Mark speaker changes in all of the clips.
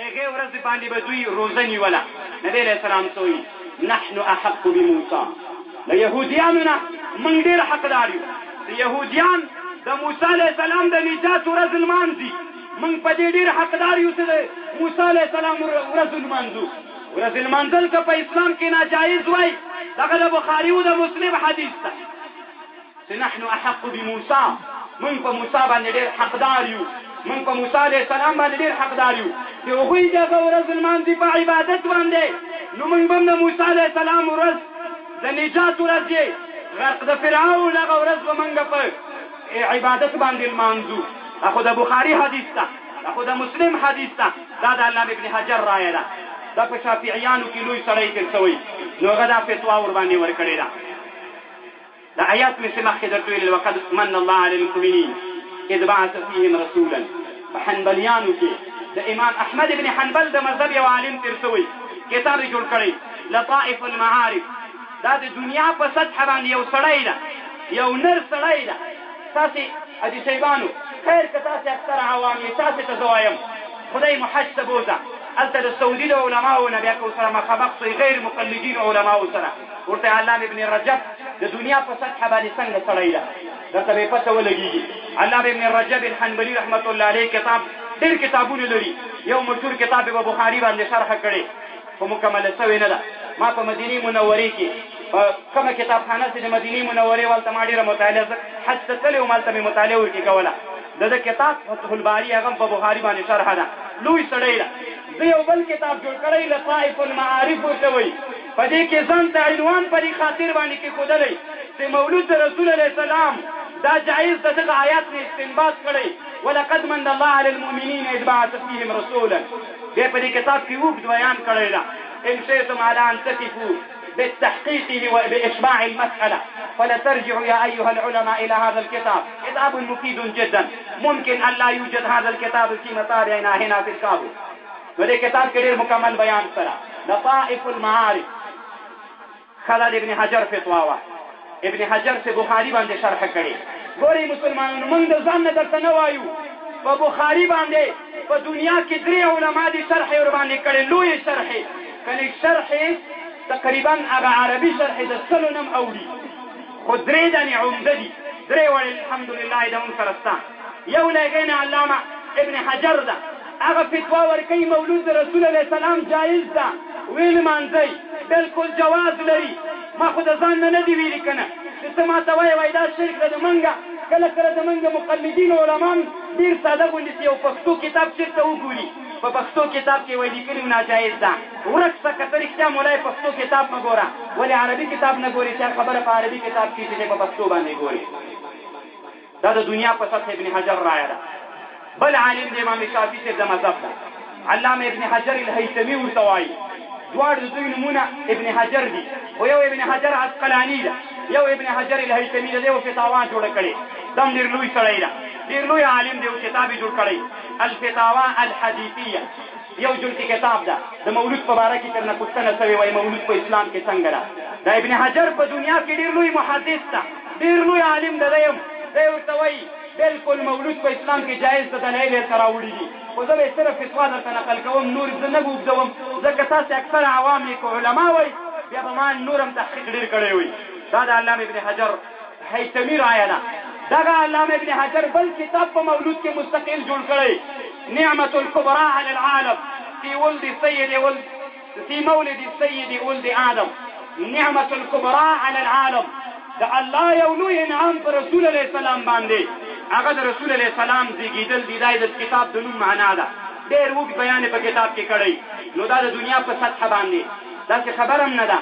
Speaker 1: هغې ورځې باندې به دوی روزه نیوله. نبی علیه السلام څه وایي؟ نحن احق بموسی، له یهودیانو نه موږ ډېر حقدار یو. چې یهودیان د موسی علیه السلام د نجات ورځ لمانځي، موږ په دې ډېر حقدار یو چې د موسی علیه السلام ورځ ولمانځو. ورځ لمانځل که په اسلام کې ناجایز وای، دغه د بخاري او د مسلم حدیث ده. چې نحن احق بموسی، مونږ په موسی باندې ډېر حقدار یو، مونږ په موسی علیه السلام باندې ډېر حقدار یو، چې هغوی دغه ورځ لمانځي په عبادت باندې، نو مونږ به هم د موسی علیه السلام ورځ د نجات ورځ یې غرق د فرعون هغه ورځ به مونږ په عبادت باندې لمانځو. دا خو د بخاري حدیث ده، دا خو د مسلم حدیث ده، دا د علامه ابن حجر رایه ده، دا په شافعیانو کې لوی سړی تېر شوی، نو هغه دا فتوا ورباندې ورکړې ده. دا آیات مې څه مخکې درته ویل، وقد من الله علی المؤمنین اذ بعث فیهم رسولا. په حنبلیانو کې د امام احمد ابن حنبل د مذهب یو عالم تیر شوی، کتاب یې جوړ کړی لطائف المعارف. دا د دنیا په سطح باندې یو سړی ده، یو نر سړی ده. تاسې حاجي صاحبانو خیر که تاسې اکثره عوام یې، تاسې ته زه وایم خدای مو حج ته بوځه، هلته د سعودي د علماو نه بیا که ورسره مخامخ شئ، غیر مقلدینو علماو سره، ورته علامه ابن رجب د دنیا په سطح باندې څنګه سړی ده، درته به پته ولګیږي. علامه ابن رجب الحنبلي رحمت الله علیه کتاب ډېر کتابونه لري، یو مشهور کتاب یې په بخاري باندې شرح کړی خو مکمله شوې نه ده. ما په مدینې منورې کې په کومه کتابخانه چې د مدینې منورې وه، هلته ما ډېره مطالعه، زه حج ته تللی وم، هلته مې مطالعه ورکې کوله. د ده کتاب فتح الباري هغه هم په بخاري باندې شرح ده، لوی سړی ده. ده یو بل کتاب جوړ کړی لطائف المعارف ورته وایي، په دې کې ځان ته عنوان په دې خاطر باندې کېښودلی چې مولود د رسول علیه السلام دا جایز د دغه آیات نه استنباط کړی، ولقد من الله علی المؤمنین اذ بعث فیهم رسولا. بیا په دې کتاب کې اوږد بیان کړی ده، ان شئتم علی ان تقفوا بالتحقيق وبإشباع المسألة فلترجعوا يا أيها العلماء إلى هذا الكتاب، كتاب مفيد جدا، ممكن أن لا يوجد هذا الكتاب في مطابعنا هنا في الكابل. نو دې کتاب کې ډېر مکمل بیان سره لطائف المعارف. خلل ابن حجر فتوا وه، ابن حجر چې بخاري باندې شرح کړې. ګورئ مسلمانانو، موږ د ځان نه درته نه وایو، په بخاري باندې په دنیا کې درې علما دي شرح یې ورباندې کړې، لویې شرحې، کنې شرحې تقریبا هغه عربي شرحې د سلو نه هم اوړي، خو درې دانې عمده دي، درې واړې الحمدلله د موږ سره شته. یو له هغې نه علامه ابن حجر ده، هغه فتوا ورکوي مولود د رسول علیه السلام جایز ده، ویې لمانځئ، بلکل جواز لري. ما خو د ځان نه نه دي ویلي که نه چې ته ماته وایې وایي دا شرک ده. د منګه کله کله د منګه مقلدین علما هم ډېر ساده غوندې چې یو پښتو کتاب چېرته وګوري، په پښتو کتاب کې وایي لیکلي ناجایز ده، ورک شه که ته رښتیا مولا یې پښتو کتاب مه ګوره، ولې عربي کتاب نه ګورې چې هر خبره په عربي کتاب کې چې په پښتو باندې ګورې. دا د دنیا په سطح ابن حجر رایه ده. بل عالم د امام شافعي صاحب د مذهب ده، علامه ابن حجر الهیثمي ورته وایي. دواړو د دوی نومونه ابن حجر دي، خو یو ابن حجر عسقلاني ده، یو ابن حجر الهیثمي ده. دی یو فتاوا جوړه کړې، دا هم ډېر لوی سړی ده، ډېر لوی عالم دی، یو کتاب یې جوړ کړی الفتاوا الحدیثیه، یو جلد کې کتاب ده. د مولود په باره کې ترنه پوښتنه شوې، وایي مولود په اسلام کې څنګه ده؟ دا ابن حجر په دنیا کې ډېر لوی محدث ده، ډېر لوی عالم ده، دی هم دی ورته وایي بلکل مولود په اسلام کې جایز ده، دلایل یې درته راوړي دي، خو زه به یې صرف فتوا درته نقل کوم، نور زه نه اوږدوم، ځکه تاسې اکثره عوام یې که علما وای بیا به ما نور هم تحقیق ډېر کړی وي. دا د علامه ابن حجر هیثمي رایه ده. دغه علامه ابن حجر بل کتاب په مولود کې مستقل جوړ کړی، نعمة الکبری علی العالم فی ولد سید ولد فی مولد السید ولد آدم، نعمة الکبری علی العالم، د الله یو لوی انعام پر رسول علیه السلام باندې هغه د رسول علیه السلام زیږیدل دي. دا د کتاب د نوم معنا ده، ډېر اوږد بیان یې په کتاب کې کړی. نو دا د دنیا په سطح باندې داسې خبره هم نه ده،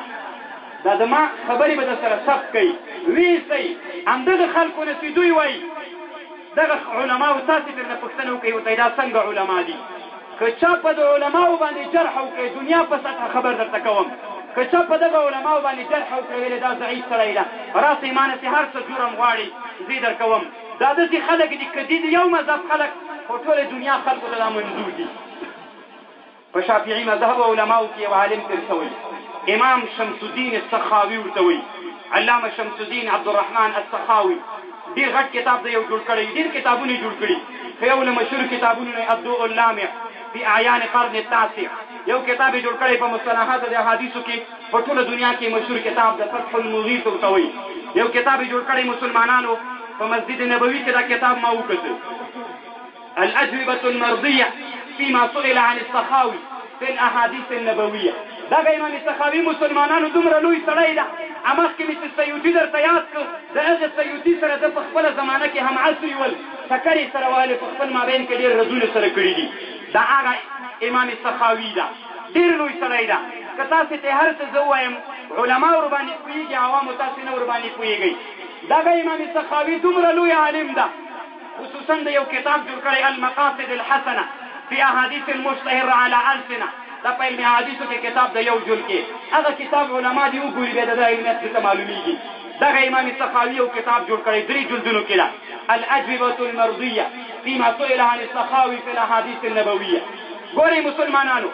Speaker 1: دا زما خبرې به در سره ثبت کړئ، ویې همدغه خلکو نه چې دوی وایي دغه علماو، تاسې ترنه پوښتنه وکړئ ورته دا څنګه علما دي؟ که چا په د علماو باندې جرح وکړي، دنیا په سطح خبر درته کوم، که چا په دغه علماو باندې جرح وکړي ویلې دا ضعیف سړی ده، راسئ ما نه چې هر څه جرم غواړي زه درکوم. دا داسې خلک دي که دي د یو مذهب خلک، خو ټولې دنیا خلکو ته دا منظور دي. په شافعي مذهب علماو کې یو عالم تېر شوی، امام شمس الدین السخاوي ورته وایي، علامه شمس الدین عبدالرحمن السخاوي، ډېر غټ کتاب دی یو جوړ کړی، ډېر کتابونه یې جوړ کړي، خو یو له مشهورو کتابونو نه الضوء اللامع فی اعیان قرن التاسع. یو کتاب یې جوړ کړی په مصطلحاتو د احادیثو کې، په ټوله دنیا کې مشهور کتاب د فتح المغیث ورته وایي. یو کتاب یې جوړ کړی مسلمانانو، په مسجد نبوي کې دا کتاب ما وکتل، الاجوبة المرضیة فيما سئل عن السخاوي في الاحاديث النبوية. دغه امام سخاوي مسلمانانو دومره لوی سړی ده، مخکې مې چې سیوطي درته یاد کړ، د هغه سیوطي سره ده په خپله زمانه کې هم عصري ول، ټکرې سره وهلې، په خپل مابین کې ډېر رزونه سره کړي دي. دا هغه امام سخاوي ده، ډېر لوی سړی ده. که تاسې ته هر څه زه ووایم، علما ورباندې پوهېږي، عوامو تاسې نه ورباندې پوهېږئ. دغه امام سخاوي دومره لوی عالم ده، خصوصا د یو کتاب جوړ کړی المقاصد الحسنه فی احادیث المشتهر علی السنه، دا په علم احادیثو کې کتاب د یو جل کې، هغه کتاب علما دې وګوري، بیا د ده علمیت څه معلومیږي. دغه امام سخاوي یو کتاب جوړ کړی، درې جلدونو کې ده، الاجوبة المرضیة فيما سئل عن السخاوي في الاحاديث النبوية. ګورئ مسلمانانو،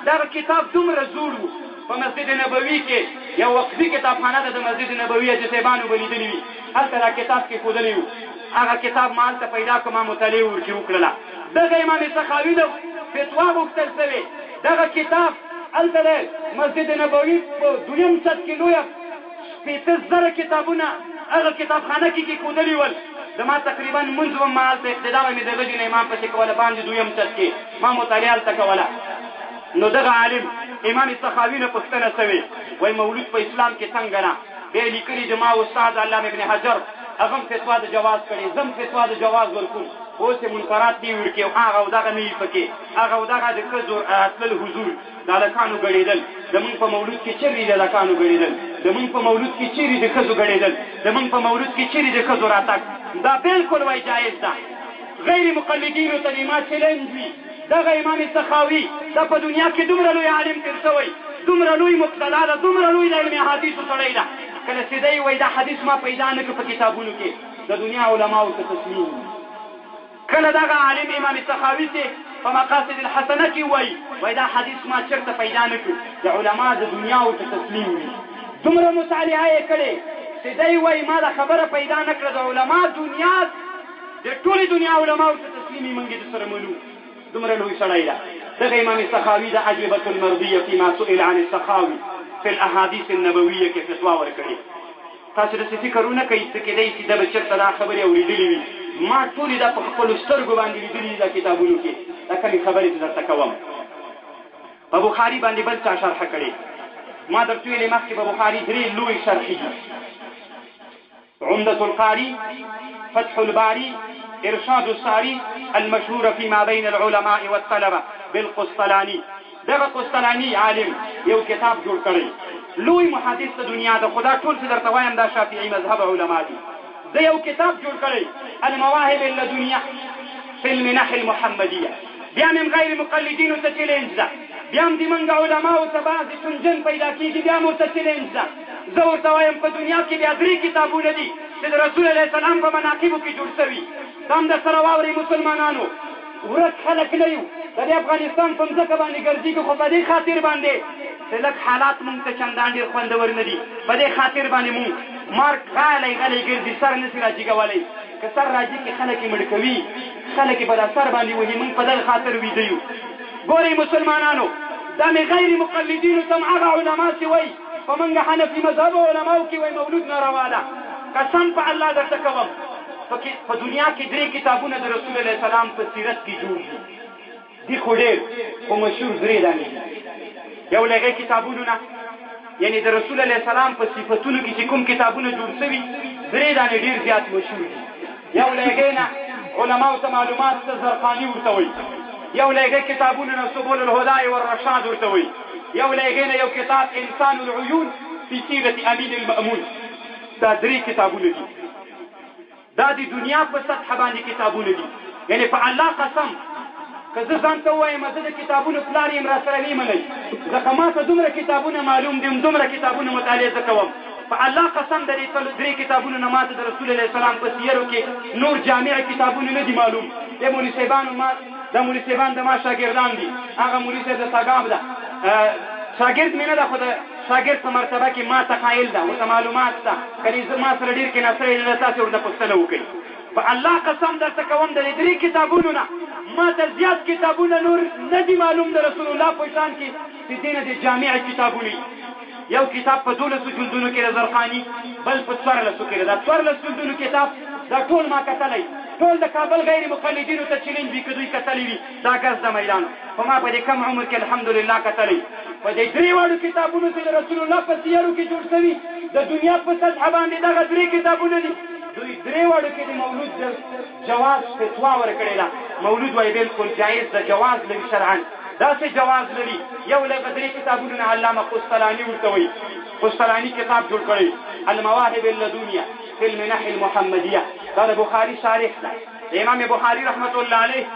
Speaker 1: دغه کتاب دومره زوړ وو، په مسجد نبوي کې یو وقفي کتابخانه ده د مسجد نبوي، حاجي صاحبانو به لیدلي وي، هلته دا کتاب کېښودلی وو. هغه کتاب ما هلته پیدا کړ، ما مطالعه ورکې وکړله. دغه امام سخاوي له فتوا غوښتل سوې، دغه کتاب هلته د مسجد نبوي په دویم چت کې لویه 60,000 کتابونه هغه کتابخانه کې کېښودلي ول. زما تقریبا لمونځ وم، ما هلته اقتدا به مې د غږي نه امام پسې کوله، باندې دویم چت کې ما مطالعه هلته کوله. نو دغه عالم امام سخاوي نه پوښتنه سوې، وایي مولود په اسلام کې څنګه نه؟ بیا یې لیکلي د ما استاد علامه ابن حجر هغه هم فتوا د جواز کړې، زه هم فتوا د جواز ورکوم، خو اوس یې منکرات نه وي ورکې او هغه او دغه نه وي پکې، هغه او دغه د ښځو راتلل، حضور د هلکانو ګړېدل. زمونږ په مولود کې چېرې د هلکانو ګړېدل؟ زمونږ په مولود کې چېرې د ښځو ګړېدل؟ زمونږ په مولود کې چېرې د ښځو راتګ؟ دا بالکل وایي جایز ده. غیر مقلدینو ته دې ما چیلنج وي، دغه امام سخاوي دا په دنیا کې دومره لوی عالم تېر شوی، دومره لوی مقتدا ده، دومره لوی د علم احادیثو سړی ده، کله چې دی وایي دا حدیث ما پیدا نه کړ په کتابونو کې، د دنیا علماو ته تسلیم. کله دغه عالم امام سخاوي چې په مقاصد الحسنه کې وایي، وایي دا حدیث ما چېرته پیدا نه کړ، د علما د دنیا ورته تسلیم وي. دومره مطالعه یې کړې چې دی وایي ما دا خبره پیدا نه کړه، د علما دنیا د ټولې دنیا علما ورته تسلیم وي، موږ یې سره منو. دومره لوی سړی ده دغه امام سخاوي. د اجوبة المرضیة فيما سئل عن السخاوي في الاحاديث النبوية کې فتوا ورکړې. تاسو داسې فکر ونه کوئ څه کېدای شي ده به چېرته دا خبرې اورېدلې وي، ما ټولې دا په خپلو سترګو باندې لیدلې دي. دا کتابونو کې دا کومې خبرې چې درته کوم، په بخاري باندې بل چا شرح کړې. ما درته ویلې مخکې، په بخاري درې لوی شرحې دي: عمدة القاري، فتح الباري، إرشاد الساري المشهور فيما بين العلماء والطلبة بالقسطلاني. دغه قسطلاني عالم یو کتاب جوړ کړی، لوی محدث د دنیا د خدا، ټول څه درته وایم دا شافعي مذهب علما دي. ده یو کتاب جوړ کړی المواهب اللدنیه فی المنح المحمدیه. بیا مې غیر مقلدینو ته چیلنج ده، بیا هم د موږ علماو ته بعضې چونجن پیدا کېږي، بیا هم ورته چیلنج ده. زه ورته وایم په دنیا کې بیا درې کتابونه دي چې د رسول علیه السلام په مناقبو کې جوړ شوي. دا هم در سره واورئ مسلمانانو، ورک خلک نه یو، د دې افغانستان په مځکه باندې ګرځېږو، خو په دې خاطر باندې چې لږ حالات مونږ ته چندان ډېر خوندور نه دي، په دې خاطر باندې مونږ مرګ غلی غلی ګرځي، سر نه سي راجیګولی. که سر راجیګ کړي خلک یې مړ کوي، خلک یې په دا سر باندې وهي. مونږ په دغه خاطر ویده یو. ګورئ مسلمانانو، دا مې غیر مقلدینو ته هم هغه علما چې وایي په مونږ حنفي مذهب علماو کې وایي مولود ناروا ده، قسم په الله درته کوم، په دنیا کې درې کتابونه د رسول علیه السلام په سیرت کې جوړ دي، دي خو ډېر خو مشهور درې دانې دي. یو له هغې کتابونو نه، یعنی د رسول علیه السلام په صفتونو کې چې کوم کتابونه جوړ سوي، درې دانې ډېر زیات مشهور دي. یو له هغې نه علماو ته معلومات ته زرقاني ورته وایي، یو له هغې کتابونو نه سبل الهدی والرشاد ورته وایي، یو له هغې نه یو کتاب انسان العیون فی سیرة امین المأمون. دا درې کتابونه دي، دا د دنیا په سطح باندې کتابونه دي. یعنی په الله قسم که زه ځان ته ووایم زه د کتابونو پلار یم، را سره ویې منئ، ځکه ما ته دومره کتابونه معلوم دي، دومره کتابونه مطالعه زه کوم. په الله قسم د دې درې کتابونو نه ما ته د رسول علیه السلام په سیرو کې نور جامع کتابونه نه دي معلوم. د مولوي صاحبانو ما دا مولوي صاحبان د ما شاګردان دي، هغه مولوي صاحب د سګاب ده شاګرد مې نه ده، خو د شاګرد په مرتبه کې ما ته قایل ده، ورته معلومات ده، کنې زه ما سره ډېر کېناستلی نه ده، تاسې ورته پوښتنه وکړئ. په الله قسم درته کوم د دې درې کتابونو نه ما ته زیات کتابونه نور نه دي معلوم د رسول الله په شان کې چې دې نه د جامع کتابونه یو کتاب په دولسو جلدونو کې د زرقاني، بل په څوارلسو کې ده. دا 14 جلدونو کتاب دا ټول ما کتلی، ټول د کابل غیر مقلدینو ته چلینج وي که دوی کتلی وي دا ګز د میدان، خو ما په دې کم عمر کې الحمدلله کتلی. په دې درې واړو کتابونو چې د رسول الله په سیرو کې جوړ شوي د دنیا په سطح باندې دغه درې کتابونه دي، دوی درې واړو کې د مولود د جواز فتوا ورکړې ده. مولود وایي بالکل جایز ده، جواز لري شرعا، داسې جواز لري. یو له درې کتابونو نه علامه قسطلاني ورته وایي، قسطلاني کتاب جوړ کړی المواهب اللدنیه فی المنح المحمدیه، دا د بخاري شارح ده، د امام بخاري رحمت الله علیه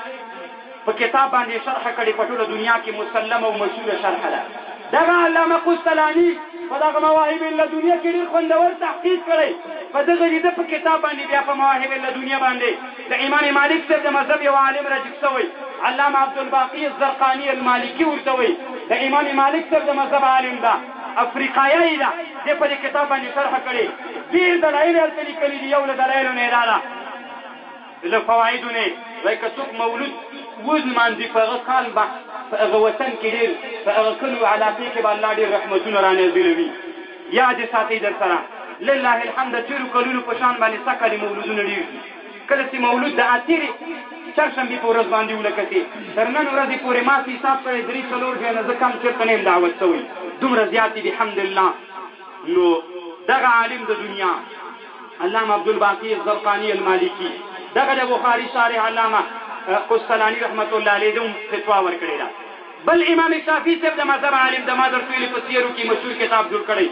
Speaker 1: په کتاب باندې شرح کړې، په ټوله دنیا کې مسلمه او مشهوره شرح ده. دغه علامه قسطلاني په دغه مواهب اللدنیه کې ډېر خوندور تحقیق کړی. په دغه د په کتاب باندې بیا په مواهب اللدنیه باندې د امام مالک صاحب د مذهب یو عالم راجب شوی علامه عبدالباقي الزرقاني المالکي ورته وایي، د امام مالک صاحب د مذهب عالم ده، افریقایي ده، دې په دې کتاب باندې شرح کړې، ډېر دلایل یې هلته لیکلي دي. یو له دلایلو نه یې دا ده، له فوایدو نه وایي که څوک مولود ولمانځي په هغه کال به په هغه وطن کې ډېر په هغه کلو علاقې کې به الله ډېر رحمتونه رانازلوي. یاد یې ساتئ در سره. لله الحمد د تېرو کلونو په شان باندې سږ کال یې مولودونه ډېر دي. کله چې مولود د اتېرې چارشنبې په ورځ باندې ولکتې تر نن ورځې پورې ما څه حساب کړی درې څلور ځای نه زه کم چېرته نه یم دعوت شوی، دومره زیات دي بحمدالله. نو دغه عالم د دنیا علامه عبدالباقي الزرقاني المالکي، دغه د بخاري شارح علامه قسطلاني رحمت الله علیه هم فتوا ورکړې ده. بل امام شافعي صاحب د مذهب عالم د ما درته ویلي په سیرو کې مشهور کتاب جوړ کړی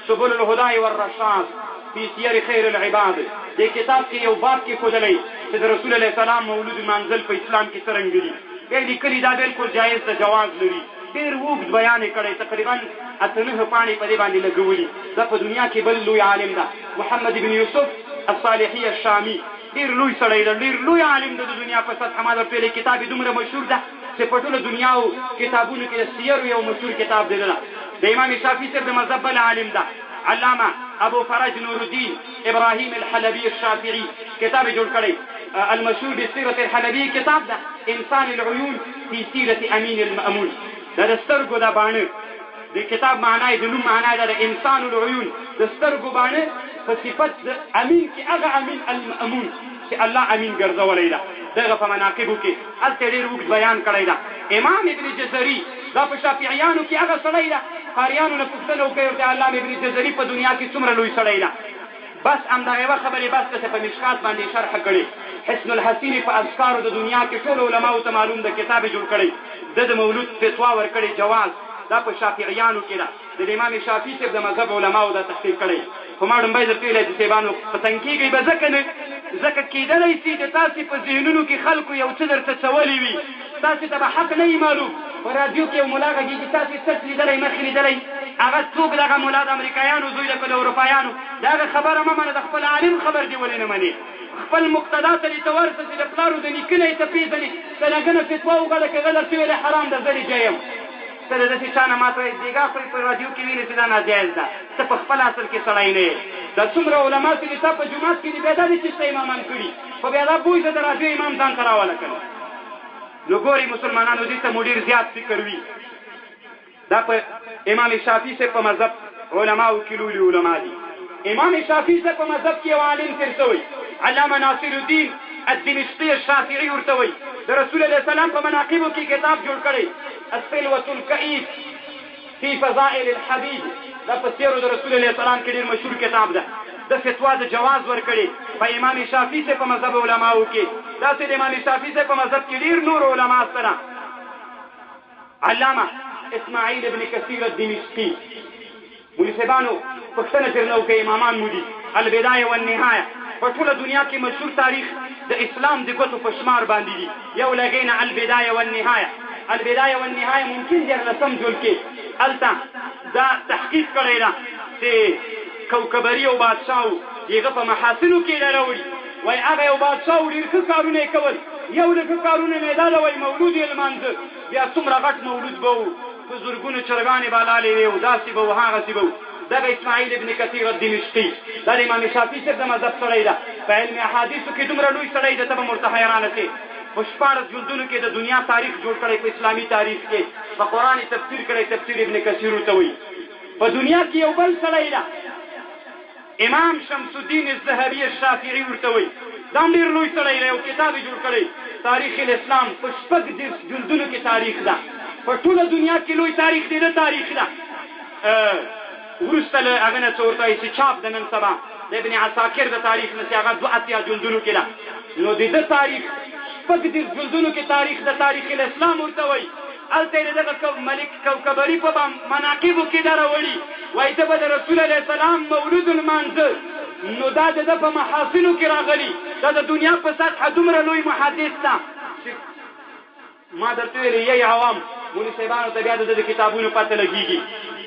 Speaker 1: سبل الهدی والرشاد فی سیر خیر العباد، دې کتاب کې یو باب کې ښودلی چې د رسول علیه السلام مولود منزل په اسلام کې څرنګه دي، بیا یې لیکلي دا بالکل جایز ده، جواز لري. ډېر اوږد بیان یې کړی، تقریبا اته نهه پاڼې په دې باندې لګولي. دا په دنیا کې بل لوی عالم ده محمد بن یوسف الصالحي الشامي، ډېر لوی سړی ده، ډېر لوی عالم ده د دنیا په سطح. ما درته ویلي کتاب یې دومره مشهور ده چې په ټوله دنیا او کتابونو کې د سیرو یو مشهور کتاب دی. ده د امام شافعي صاحب د مذهب بل عالم ده علامه ابو فرج نور الدین ابراهیم الحلبي الشافعي، کتاب یې جوړ کړی المشهور بسیرة الحلبي کتاب ده انسان العیون فی سیرة امین المأمون. دا د سترګو دا باڼه د کتاب معنا یې د نوم معنا یې دا ده انسان العیون، د سترګو باڼه په صفت د امین کې هغه امین المأمون چې الله امین ګرځولی ده، دغه په مناقبو کې هلته ډېر اوږد بیان کړی ده. امام ابن جزري دا په شافعیانو کې هغه سړی ده، قاریانو نه پوښتنه وکړئ ورته علامه ابن جزري په دنیا کې څومره لوی سړی ده، بس همدغه یوه خبرې بس ده چې په مشکات باندې شرح کړې. حسن الحسین په اذکارو د دنیا کې ټولو علماو ته معلوم ده، کتاب یې جوړ کړی، ده د مولود فتوا ورکړې جواز، دا په شافعیانو کې ده، د امام شافعي صاحب د مذهب علماو دا تحقیق کړی. خو ما ړومبی درته ویلی چې صاحبانو په تنګ کېږئ به ځکه نه، ځکه کېدلی سي د تاسې په ذهنونو کې خلکو یو څه درته څولي وي، تاسې ته به حق نه وي معلوم. په رادیو کې یو ملا غږېږي، تاسې څټ لیدلی، مخ یې لیدلی، هغه څوک دغه ملا د امریکایانو زوی ده که د اروپایانو، د هغه خبره مه منه، د خپل عالم خبر دې ولې نه منې؟ خپل مقتدا ته دې ته ورسه چې د پلارو د نیکه نه یې ته پېژنې، که د هغه نه فتوا وغواړه که هغه درته ویلې حرام ده زه دې جه یم. ته د داسې چا نه ماته وایې بېګا خو یې په رادیو کې ویلي چې دا ناجایز ده، ته په خپل اصل کې سړی نه یې. دا څومره علما چې د تا په جومات کې دي بیا دا دې چېرته امامان کړي، خو بیا دا بوی ته د رادیو امام ځان ته راوله که نه. نو ګورئ مسلمانانو دې ته مو ډېر زیات فکر وي. دا په امام شافعي صاحب په مذهب علماو کې لوی لوی علما دي. امام شافعي صاحب په مذهب کې یو عالم تېر شوی علامه ناصر الدین الدمشقي الشافعي ورته وایي، د رسول علیه السلام په مناقبو کې کتاب جوړ کړی السلوة الکئیف فی فضائل الحبیب، دا په سیرو د رسول علیه السلام کې ډېر مشهور کتاب ده. د فتوا د جواز ورکړې په امام شافعي صاحب په مذهب علماو کې. داسې د امام شافعي صاحب په مذهب کې ډېر نور علما سره علامه اسماعیل ابن کثیر الدمشقي، مولوي صاحبانو پوښتنه ترنه وکړئ، امامان مو دي، البدایه والنهایه په ټوله دنیا کې مشهور تاریخ د اسلام د ګوتو په شمار باندې دي، یو له هغې نه البدایه والنهایه. البدایه والنهایه ممکن دیارلسم جول کې هلته دا تحقیق کړی ده چې کوکبري یو بادشاه و، د هغه په محاسنو کې دا راوړي، وایي هغه یو بادشاه و ډېر ښه کارونه یې کول، یو له ښه کارونو نه یې دا ده وایي مولود یې لمانځه، بیا څومره غټ مولود به و، په زرګونو چرګانې به حلالې وې او داسې به و هغسې به و. دغه اسماعیل ابن کثیر الدمشقي دا د امام شافعي صاحب د مذهب سړی ده، په علم احادیثو کې دومره لوی سړی ده ته به ورته حیرانه شې. په 16 جلدونو کې د دنیا تاریخ جوړ کړی، په اسلامي تاریخ کې په قرآن تفسیر کړی، تفسیر ابن کثیر ورته وایي. په دنیا کې یو بل سړی ده، امام شمس الدین الذهبي الشافعي ورته وایي، دا هم ډېر لوی سړی دی، یو کتاب یې جوړ کړی تاریخ الاسلام، په 36 جلدونو کې تاریخ ده، په ټوله دنیا کې لوی تاریخ دی، د تاریخ ده. وروسته له هغه نه څه ورته وایي چې چاپ د نن سبا د ابن عساکر د تاریخ نه چې هغه 82 جلدونو کې ده، نو د ده تاریخ 36 جلدونو کې تاریخ د تاریخ الاسلام ورته وایي. هلته یې د دغه ملک کوکبري په مناقبو کې دا راوړي، وایي ده به د رسول علیه السلام مولود لمانځه، نو دا د ده په محاسنو کې راغلي. دا د دنیا په سطحه دومره لوی محدث ده چې ما درته ویلې یی عوام مولوي صاحبانو ته بیا د ده د کتابونو پته لګېږي.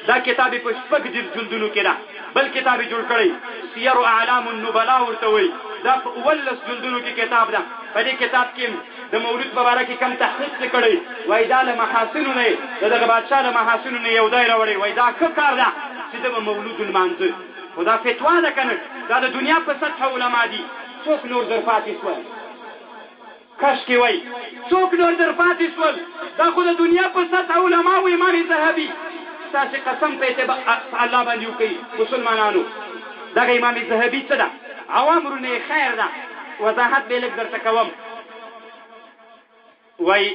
Speaker 1: دا کتاب یې په 36 جلدونو کې ده. بل کتاب یې جوړ کړی سیر اعلام النبلا ورته وایي، دا په 17 جلدونو کې کتاب ده. په دې کتاب کې د مولود په باره کې کم تحقیق څه کړی، وایي دا له محاسنو نه د دغه بادشاه له محاسنو نه یو دی راوړی، وایي دا ښه کار ده چې ده به مولود لمانځه. خو دا فتوا ده که نه، دا د دنیا په سطحه علما دي. څوک نور در پاتې سول؟ کاشکې وای څوک نور در پاتې سول؟ دا خو د دنیا په سطح علما و. امام ذهبي ستاسې قسم په اعتبار الله باندې وکړي مسلمانانو، دغه امام ذهبي څه ده؟ عوام ورونه یې خیر ده، وضاحت به یې لږ درته کوم. وایي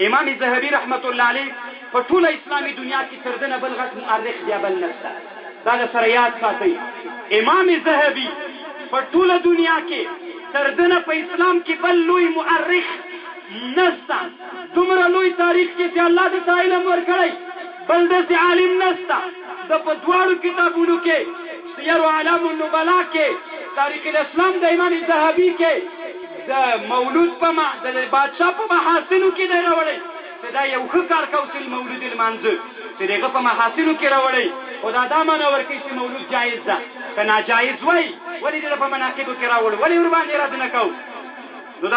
Speaker 1: امام ذهبي رحمت الله علیه په ټوله اسلامي دنیا کې تر ده نه بل غټ مؤرخ بیا بل نشته، دا د سره یاد ساتئ. امام ذهبي په ټوله دنیا کې تر ده نه په اسلام کې بل لوی مؤرخ نشته، دومره لوی تاریخ کې چې الله ده ته علم ورکړی بل داسې عالم نشته. د په دواړو کتابونو کې سیر اعلام النبلا کې تاریخ الاسلام د امام ذهبي کې د مولود په ما د بادشاه په محاسنو کې دی راوړی چې دا یو ښه کار کو چې مولود لمانځه، چې د هغه په محاسنو کې راوړی. خو دا دا معنا ورکوي چې مولود جایز ده، که ناجایز وای ولې دې په مناقبو کې راوړ، ولې ورباندې رد نه کو؟ نو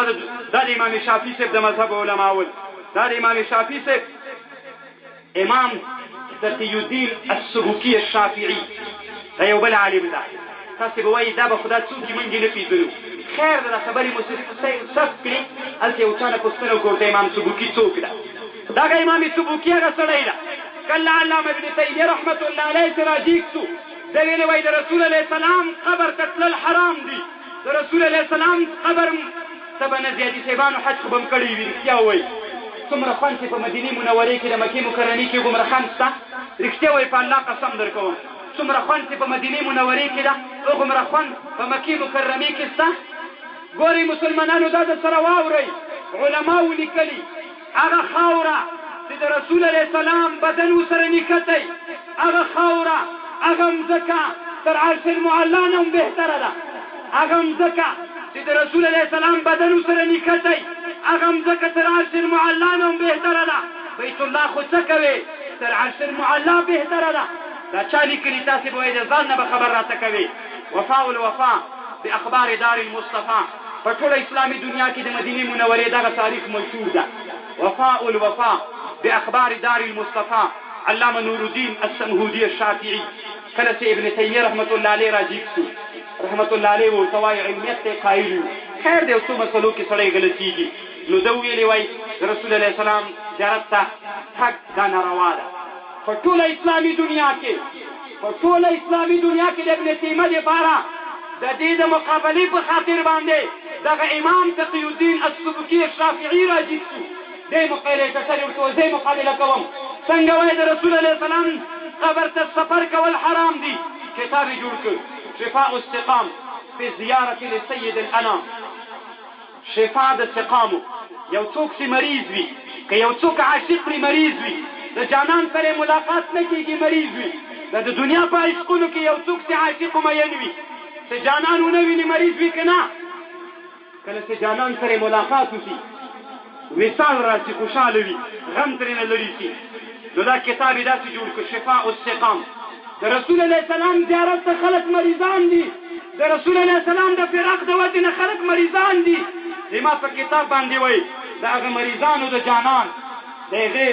Speaker 1: دا د امام شافعي صاحب د مذهب علما ول. دا د امام شافعي صاحب امام تقی الدین السبکي الشافعي دا یو بل عالم ده. تاسې به وایي دا به خدا څوک یې، موږ یې نه پېژنو. خیر ده، دا خبرې مو صف کړې. هلته یو چا نه پوښتنه وکړه ورته امام سبکي څوک ده؟ دغه امام سبکي هغه سړی ده کله علامه ابن تیمیه رحمت الله علیه چې راجیګ سو، ده ویلې وایي د رسول علیه السلام قبر ته تلل حرام دي، د رسول علیه السلام قبر ته به نه ځي. حاجي صاحبانو حج خو به هم کړی وي، رښتیا ووایي څومره خوند چې په مدینې منورې کې د مکې مکرمې کې هغومره خوند شته؟ رښتیا وایي په الله قسم در کوم، څومره خوند چې په مدینې منورې کې ده هغومره خوند په مکې مکرمې کې شته؟ ګورئ مسلمانانو دا د سره واورئ، علماو لیکلي هغه خاوره چې د رسول علیه السلام بدن ورسره نښتی، هغه خاوره هغه مځکه تر عرش المعلا نه هم بهتره ده. هغه مځکه چې د رسول علیه السلام بدن ورسره نښتی، هغه مځکه تر عرش المعلا نه هم بهتره ده. بیت الله خو څه کوې، تر عرش المعلا بهتره ده. دا چا لیکلي؟ تاسې به وایئ د ځان نه به خبر راته کوې. وفاء الوفا باخبار دار المصطفی، په ټوله اسلامي دنیا کې د مدینې منورې دغه تاریخ مشهور ده. وفاء الوفا باخبار دار المصطفی علامه نورالدین السمهودي الشافعي. کله چې ابن تیمیه رحمت الله علیه راجیګ سو، رحمت الله علیه ورته وایي علمیت ته قایل یو، خیر دی څو مسلو کې سړی غلطیږي. نو ده ویلي وایي د رسول علیه السلام زیارت ته تګ دا ناروا ده. په ټوله اسلامي دنیا کې، په ټوله اسلامي دنیا کې د ابن تیمیه دپاره د دې د مقابلې په خاطر باندې دغه امام تقی الدین السبکي الشافعي راجیګ سو، دې مقابلې ته سر ورته وایي زه مقابله کوم. څنګه وایي د رسول علیه السلام قبر ته سفر کول حرام دي؟ کتاب یې جوړ کړ شفاء السقام فی زیارة لسید الانام. شفا د سقامو، یو څوک چې مریض وي، که یو څوک عاشق وي مریض وي، د جانان سره ملاقات نه کېږي مریض وي. د دنیا په عشقونو کې یو څوک چې عاشق مین وي، چې جانان ونه ویني مریض وي که نه؟ کله چې جانان سره ملاقات وشي، وصال راشي، خوشحاله وي، غم ترېنه لرې شي. نو دا کتاب یې داسې جوړ کړ شفاء السقام. د رسول علیه السلام زیارت ته خلک مریضان دي، د رسول علیه السلام د فراق د وجې نه خلک مریضان دي. زما په کتاب باندې وایي د هغه مریضانو د جانان د هغې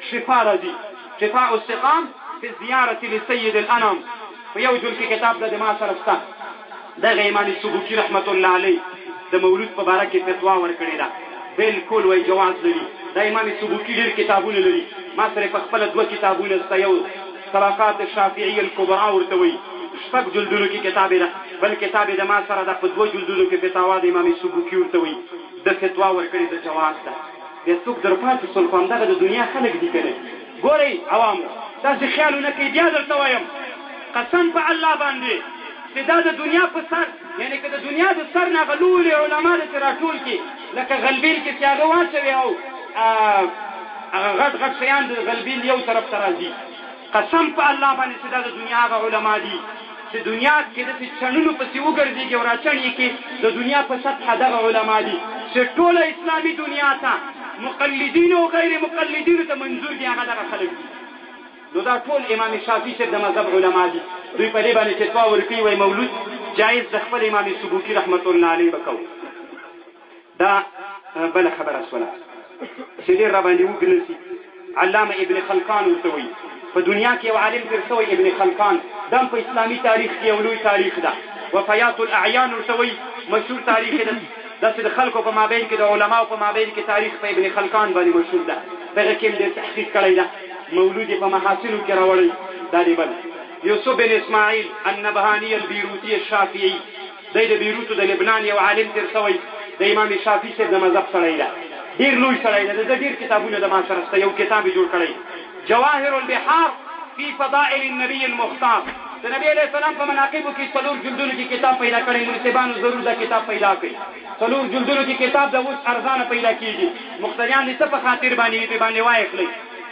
Speaker 1: شفا راځي، شفاء السقام فی الزیارة لسید الانام. په یو جل کې کتاب د ما سره شته. دغه امام سبکي رحمت الله علیه د مولود په باره کې فتوا ورکړې ده. بالکل وایي جواز لري. دا امام سبکي ډېر کتابونه لري، ما سره په خپله دوه کتابونه شته، یو طبقات الشافعي الکبرا ورته وایي، شپږ جلدونو کې کتاب ده، بل کتاب د ما سره ده په دوه جلدونو کې فتاوا د امام سبکي ورته وایي، ده فتوا ورکړې د جواز ده. بیا څوک در پاتې سول؟ خو همدغه د دنیا خلک دي که نه؟ ګورئ عوامو، داسې خیال ونه کړئ، بیا درته وایم قسم په الله باندې چې دا د دنیا په سر، یعنې که د دنیا د سر نه هغه لوی علما داسې راټول کړي لکه غلبیل کې چې هغه واچوي او هغه غټ غټ شیان د غلبیل یو طرف ته راځي، قسم په الله باندې چې دا د دنیا هغه علما دي چې دنیا کې داسې چڼونو پسې وګرځېږي او راچڼ یې کړي، د دنیا په سطحه دغه علما دي چې ټوله اسلامي دنیا ته مقلدینو او غیر مقلدینو ته منظور دي، هغه دغه خلک دي. نو دا ټول امام شافعي صاحب د مذهب علما دي، دوی په دې باندې فتوا ورکوي، وایي مولود جایز د خپل امام سبوکي رحمت الله علیه به کوو. دا بله خبره سوله چې ډېر راباندې اوږد نه سي. علامه ابن خلکان ورته وایي، په دنیا کې یو عالم تېر سوی ابن خلکان، دا هم په اسلامي تاریخ کې یو لوی تاریخ ده، وفیات الاعیان ورته وایي، مشهور تاریخ ده، داسې د خلکو په مابین کې د علماو په مابین کې تاریخ په ابن خلکان باندې مشهور ده، په هغه کې هم ډېر تحقیق کړی ده، مولود یې په محاسنو کې راوړی. دا دی بل یوسف بن اسماعیل النبهاني البیروتي الشافعي، دی د بیروتو د لبنان یو عالم تېر سوی، د امام شافعي صاحب د مذهب سړی ده، ډېر لوی سړی ده، د ده ډېر کتابونه د ما سره شته، یو کتاب یې جوړ کړی جواهر البحار فی فضائل النبی المختار، د نبی علیه السلام په مناقبو کې څلور جلدونو کې کتاب پیدا کړی، منصبانو ضرور دا کتاب پیدا کړئ، څلور جلدونو کې کتاب د اوس ارزانه پیدا کیږي، مقتدیان دې څه په خاطر باندې وي، پرې باندې وایخلئ.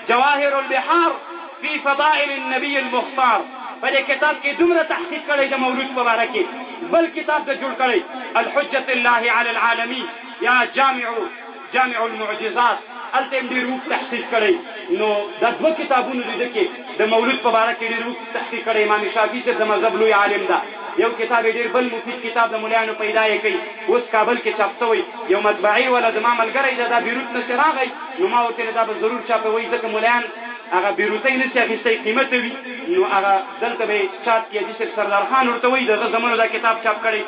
Speaker 1: جواهر البحار فی فضائل النبی المختار، په دې کتاب کې دومره تحقیق کړی د مولود په باره کې. بل کتاب د جوړ کړی الحجة الله علی العالمین یا جامع المعجزات، هلته هم ډېر اوږد تحقیق کړی. نو دا دوه کتابونو دي ده کې د مولود په باره کې ډېر اوږد تحقیق کړی. امام شافعي صاحب د مذهب لوی عالم ده، یو کتاب یې ډېر بل مفید کتاب د ملایانو پیدا یې کوي، اوس کابل کې چاپ شوی، یو مطبعې والا زما ملګری ده، دا بیروت نه چې راغی نو ما ورته ویل دا به ضرور چاپوئ، ځکه ملایان هغه بیروتۍ نه شي اخیستی، قیمته وي، نو هغه دلته به یې چاپ کړي. حاجي صاحب سردار خان ورته وایي، د هغه زمنو دا کتاب چاپ کړی،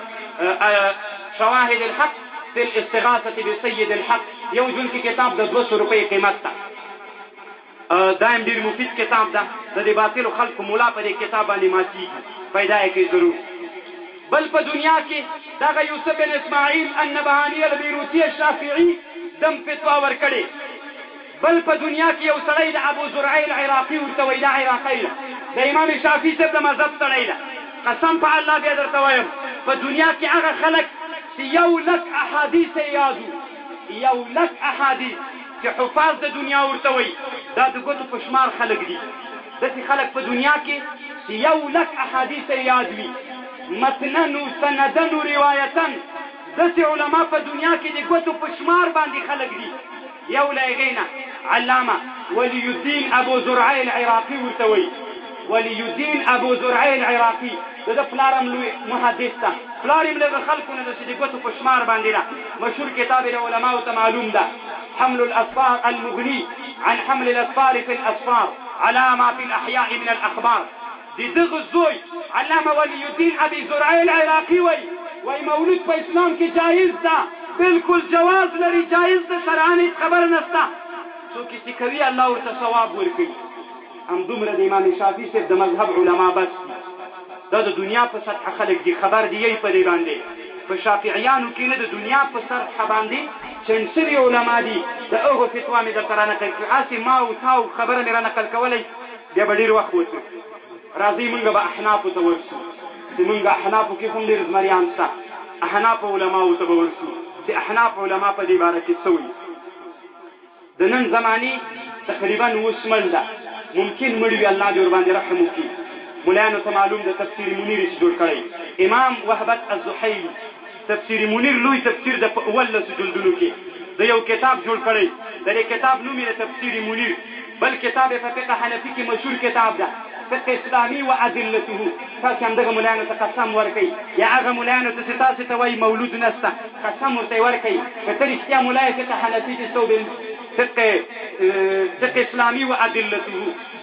Speaker 1: شواهد الحق فی الاستغاثة بسید الحق، یو جون کې کتاب د 200 روپۍ قیمت ده. دا هم ډېر مفید کتاب ده، د دې باطلو خلکو ملا په دې کتاب باندې ماتېږي، پیدا یې کړئ ضرور. بل په دنیا کې دغه یوسف بن اسماعیل النبهاني البیروتي الشافعي دم فتوا ورکړې. بل په دنیا کې یو سړی د ابو زرعه العراقي ورته وایي، دا عراقی ده، د امام شافعي صاحب د مذهب سړی ده. قسم په الله بیا درته وایم، په دنیا کې هغه خلک چې یو لک احادیث یې یاد وو، یو لک احادیث چې حفاظ د دنیا ورته وایي، دا د ګوتو په شمار خلک دي. داسې خلک په دنیا کې چې یو لک احادیث یې یاد وي، متناً و سنداً و روایتاً، داسې علما په دنیا کې د ګوتو په شمار باندې خلک دي. یو له هغې نه علامه ولی الدین ابو زرعه العراقي ورته وایي، ولی الدین ابو زرعه العراقي، د ده پلار هم لوی محدث ده، پلار یې هم له هغه خلکو نه ده چې د ګوتو په شمار باندې ده، مشهور کتاب یې د علماو ته معلوم ده، حمل الاسفار المغني عن حمل الاسفار في الاسفار على ما في الاحیاء من الاخبار. د دغه زوی علامه ولی الدین ابي زرعه العراقي وایي، وایي مولود په اسلام کې جایز ده، بالکل جواز لري، جایز ده، شرعاً هیڅ خبره نشته، څوک یې چې کوي الله ورته ثواب ورکوي. همدومره د امام شافعي صاحب د مذهب علما بس دي، دا د دنیا په سطح خلک دي، خبر دي یی په دې باندې. په شافعیانو کې نه د دنیا په سطح باندې چڼ شوي علما دي، د هغو فتوا مې درته رانقل کړه، هسې ما او تا او خبره مې رانقل کولی بیا به ډېر وخت وتو. راځئ مونږ به احنافو ته ورشو، چې مونږ احنافو کې هم ډېر زمریان شته، احناف علماو ته به ورشو چې احناف علما په دې باره کې څه وایي. د نن زمانې تقریبا اوس مړ ده، ممکن مړ وي، الله دې ورباندې رحم وکړي. ملایانو ته معلوم ده تفسیر منیر یې چې جوړ کړی، امام وهبت الزحیلي تفسیر منیر لوی تفسیر ده په 17 جلدونو کې د یو کتاب جوړ کړی، د دې کتاب نوم یې تفسیر منیر. بل کتاب یې په فقه حنفي کې مشهور کتاب ده، فقه اسلامي و ادلته. تاسې همدغه ملایانو ته قسم ورکړئ، یا هغه ملایانو ته چې تاسې ته وایي مولود نشته، قسم ورته ورکړئ که ته رښتیا ملا یې فقه حنفي دې څه فقه اسلامي و ادلته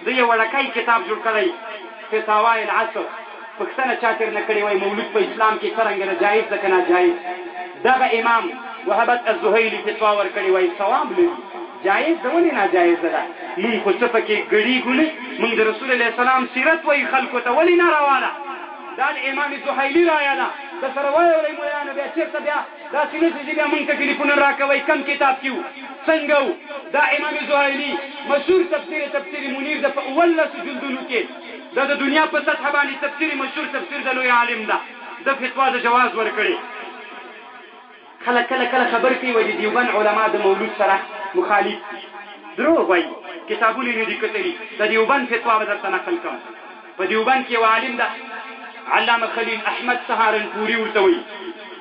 Speaker 1: ده یو وړکی کتاب جوړ کړی، فتاوی العصر. پوښتنه چا ترنه کړې وایي مولود په اسلام کې څرنګه ده، جایز ده که ناجایز؟ دغه امام وهبت الزهیلي فتوا ورکړې، وایي ثواب لري، جایز ده. ولې ناجایز ده؟ مونږ خو څه پکې ګړیږو نه، مونږ د رسول علیه السلام سیرت وایي خلکو ته، ولې ناروا ده؟ دا د امام زهیلي رایه ده. د سره وایورئ ملایانو، بیا چېرته بیا داسې نه شي چې بیا مونږ ته ټلیفونونه راکوئ کم کتاب کې وو څنګه وو. دا امام زهیلي مشهور تفسیر، تفسیر منیر ده، په 17 جلدونو کې دا د دنیا په سطح باندې تفسیر مشهور تفسیر د لوی عالم ده، د فتوا د جواز ورکړي. خلک کله کله خبر کوي، وایي د دیوبند علما د مولود سره مخالف دي. دروغ وایي، کتابونه یې نه دي کتلي. د دیوبند فتوا به درته نقل کړم. په دیوبند کې یو عالم ده، علامه خلیل احمد سهارنپوري ورته وایي.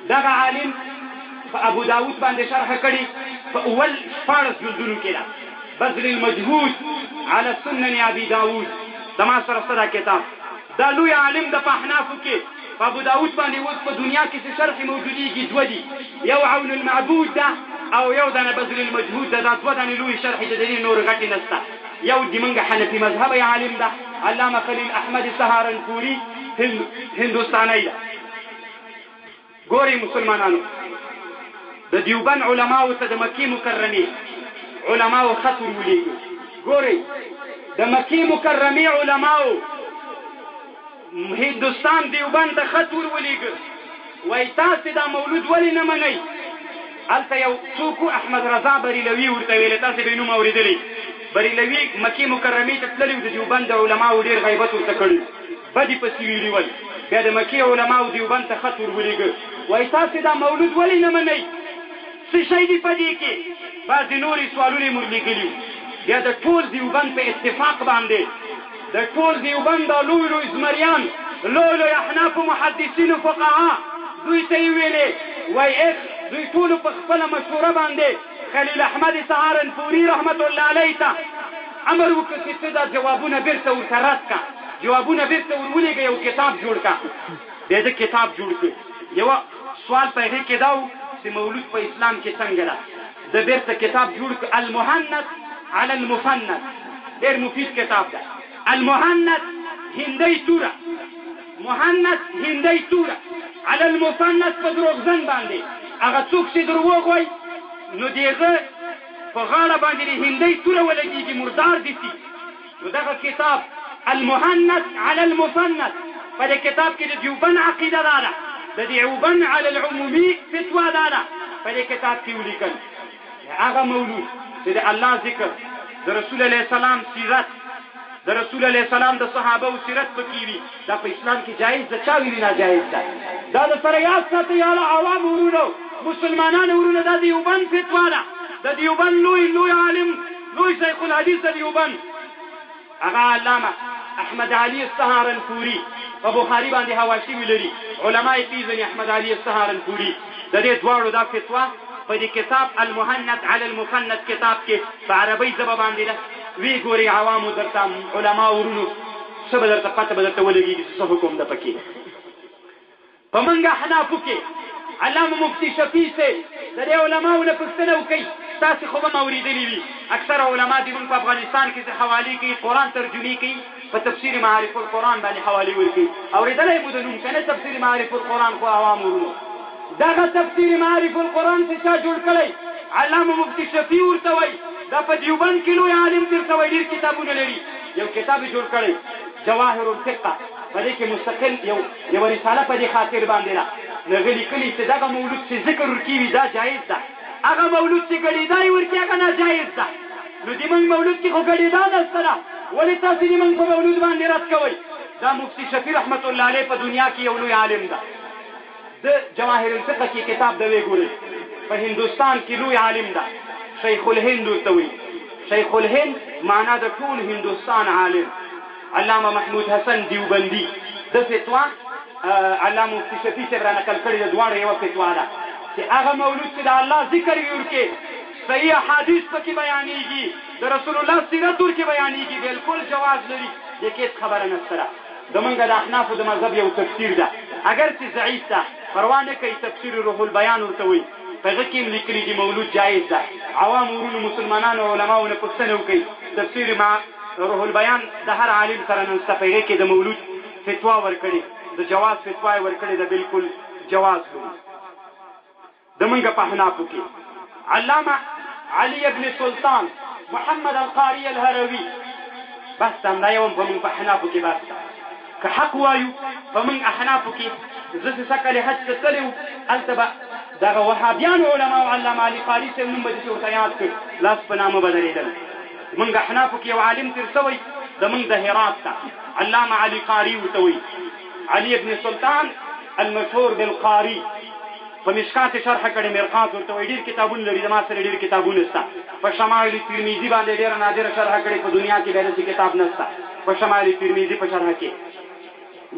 Speaker 1: دغه عالم په ابو داود باندې شرح کړې، په اول 16 جلدونو کې ده، بذل المجهود على سنن ابي داود، زما سره څه دا کتاب. دا لوی عالم د په احنافو کې په ابو داود باندې اوس په دنیا کې څه شرح موجودیږي دوه دي، یو عون المعبود ده او یو دانه بذل المجهود ده. دا دوه دانې لوی شرح دي، د دې نور غټې نشته. یو د مونږ حنفي مذهب عالم ده، علامه خلیل احمد سهارنپوري، هندوستانی ده. ګورئ مسلمانانو، د دیوبند علماو ته د مکې مکرمې علماو خط ورولېږو. ګورئ، د مکې مکرمې علماو هندوستان دیوبند ته خط ورولېږه، وایي تاسې دا مولود ولې نه منئ؟ هلته یو څوک احمد رضا بریلوي ورته ویلی، تاسې به یې نوم اورېدلی. بریلوي مکې مکرمې ته تللی و، د دیوبند د علماو ډېر غیبت ورته کړی، بدې پسې ویلي ول. بیا د مکې علماو دیوبند ته خط ورولېږه، وایي تاسې دا مولود ولې نه منئ؟ څه شی دي په دې کې؟ بعضې نورې سوالونه یې ورلېږلي وو. بیا د ټول دیوبند په اتفاق باندې، د ټول دیوبند دا لوی لوی زمریان، لوی لوی احناف، محدثین، فقها، دوی ته یې ویلې، وایي اخ دوی ټولو په خپله مشوره باندې خلیل احمد سهارنپوري رحمت الله علیه ته امر وکړ چې ته دا جوابونه بیرته ورته رد کړه، جوابونه بیرته ورولېږه، یو کتاب جوړ کړه. بیا ده کتاب جوړ کړ. یوه سوال په هغې کې دا و چې مولود په اسلام کې څنګه ده. ده بیرته کتاب جوړ کړ، المهند علی المفند، ډېر مفید کتاب ده. المهند هندۍ توره، مهند هندۍ توره، علی المفند په دروغزن باندې، هغه څوک چې دروغ وایي نو د هغه په غاړه باندې د هندۍ توره ولګېږي، مردار دي سي. نو دغه کتاب المهند علی المفند، په دې کتاب کې د دیوبند عقیده دا ده، د دیوبند علی العمومي فتوا دا ده، په دې کتاب کې ولیکل هغه مولود چې د الله ذکر، د رسول علیه السلام سیرت، د رسول علیه السلام د صحابه او سیرت پکې وي، دا په اسلام کې جایز ده. چا ویلي ناجایز ده؟ دا د سره یاد ساتئ یاله عوام ورونو، مسلمانانو ورونو، دا دیوبند فتوا ده. د دیوبند لوی لوی عالم، لوی شیخ الحدیث د دیوبند، هغه علامه احمد علي السهارنپوري، په بخاري باندې حواشي ولري، علما یې پېژني، احمد علي السهارنپوري، د دې دواړو دا فتوا په دې کتاب المهند علی المفند کتاب کې په عربۍ ژبه باندې ده. وی ګوري عوامو درته، علما ورونو، څه به درته پته به درته ولګېږي چې څه حکم ده پکې. په منګه احنافو کې علامه مفتي شفیع صاحب، د دې علماو نه پوښتنه وکړئ، تاسې خو به هم اورېدلي وي، اکثره علما دې مونږ په افغانستان کې چې حوالې کوي، قرآن ترجمې کوي، په تفسیر معارف القرآن باندې حوالې ورکوي، اورېدلی مو د نوم که نه؟ تفسیر معارف القرآن خو عوام ورونو، دغه تفسیر معارف القرآن چې چا جوړ کړی، علامه مفتي شفیع ورته وایي، دا په دیوبند کې لوی عالم تېر شوی، ډېر کتابونه لري، یو کتاب یې جوړ کړی جواهر الفقه، په دې کې مستقل یو یوه رساله په دې خاطر باندې ده، هغه لیکلي چې دغه مولود چې ذکر ورکوي دا جایز ده، هغه مولود چې ګړېدا یې ورکوي هغه ناجایز ده. نو د موږ مولود کې خو ګړېدا نشته ده، ولې تاسې د موږ په مولود باندې رد کوئ؟ دا مفتي شفیع رحمت الله علیه په دنیا کې یو لوی عالم ده، د جواهر الفقه کې کتاب د وی ګورئ، په هندوستان کې لوی عالم ده، شیخ الهند ورته وایي. شیخ الهند معنا د ټول هندوستان عالم، علامه محمود حسن دیوبندي د فتوا علامه مفتي شفیع صاحب را نقل کړې ده، دواړو یوه فتوا ده چې هغه مولود چې د الله ذکر وي ورکې، صحیح احادیث پکې بیانېږي، د رسول الله سیرت ورکې بیانېږي، بالکل جواز لري، دې کې هېڅ خبره نشته ده. زمونږ د احنافو د مذهب یو تفسیر ده، اګر چې ضعیف ده پروا نه کوي، تفسیر روح البیان ورته وایي، په هغه کې هم لیکلي دي مولود جایز ده. عوام ورونو، مسلمانانو علماو نه پوښتنه وکړئ، تفسیر مع روح البیان د هر عالم سره نن شته، په هغه کې د مولود فتوا ورکړې، د جواز فتوا یې ورکړې ده، بالکل جواز لري. زمونږ په احنافو کې علامه علي ابن سلطان محمد القاري الهروي، بس ده، همدا یو هم په مونږ په احنافو کې بس ده. که حق وایو په مونږ احنافو کې، زه چې سږکال حج ته تللی وم، هلته به دغه وهابیانو علماو علامه علي قاري صاحب نوم به داسې ورته یاد کړ، لاس په نامه به درېدل. زمونږ احنافو کې یو عالم تېر شوی زمونږ د هرات ته، علامه علي قاري ورته وایي، علي ابن سلطان المشهور بالقاري. په مشکات یې شرح کړې، مرقات ورته وایي، ډېر کتابونه لري، زما سره ډېر کتابونه شته. په شمایل ترمذي باندې ډېره نادره شرح کړې، په دنیا کې بیا داسې کتاب نشته په شمایل ترمذي په شرح کې.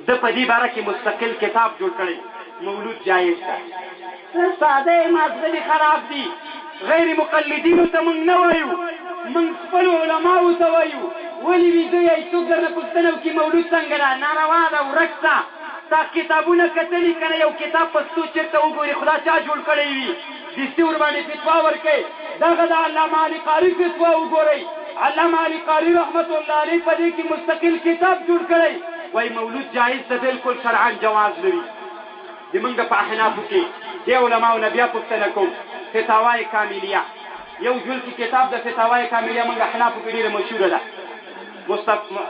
Speaker 1: ده په دې باره کې مستقل کتاب جوړ کړی، مولود جایز ده. څه ساده یې، مازغه دې خراب دي. غیر مقلدینو ته مونږ نه وایو، مونږ خپلو علماوو ته وایو، ولې ویده یئ؟ څوک درنه پوښتنه وکړي مولود څنګه ده؟ ناروا ده، ورک شه. تا کتابونه کتلي کنه یو کتاب پښتو چرته وګوري خدا چا جوړ کړی وي دستی ورباندې فتوا ورکړي. دغه د علامه علي قاري فتوا وګورئ، علامه علي قاري رحمت الله علیه په دې کې مستقل کتاب جوړ کړی، وایي مولود جایز ده، بالکل شرعا جواز لري. د مونږ په احنافو کې دې علماو نه بیا پوښتنه کوم، فتاوای کاملیه یو جلد کې کتاب د فتاوای کاملیه مونږ احنافو کې ډیره مشهوره ده، مصطفی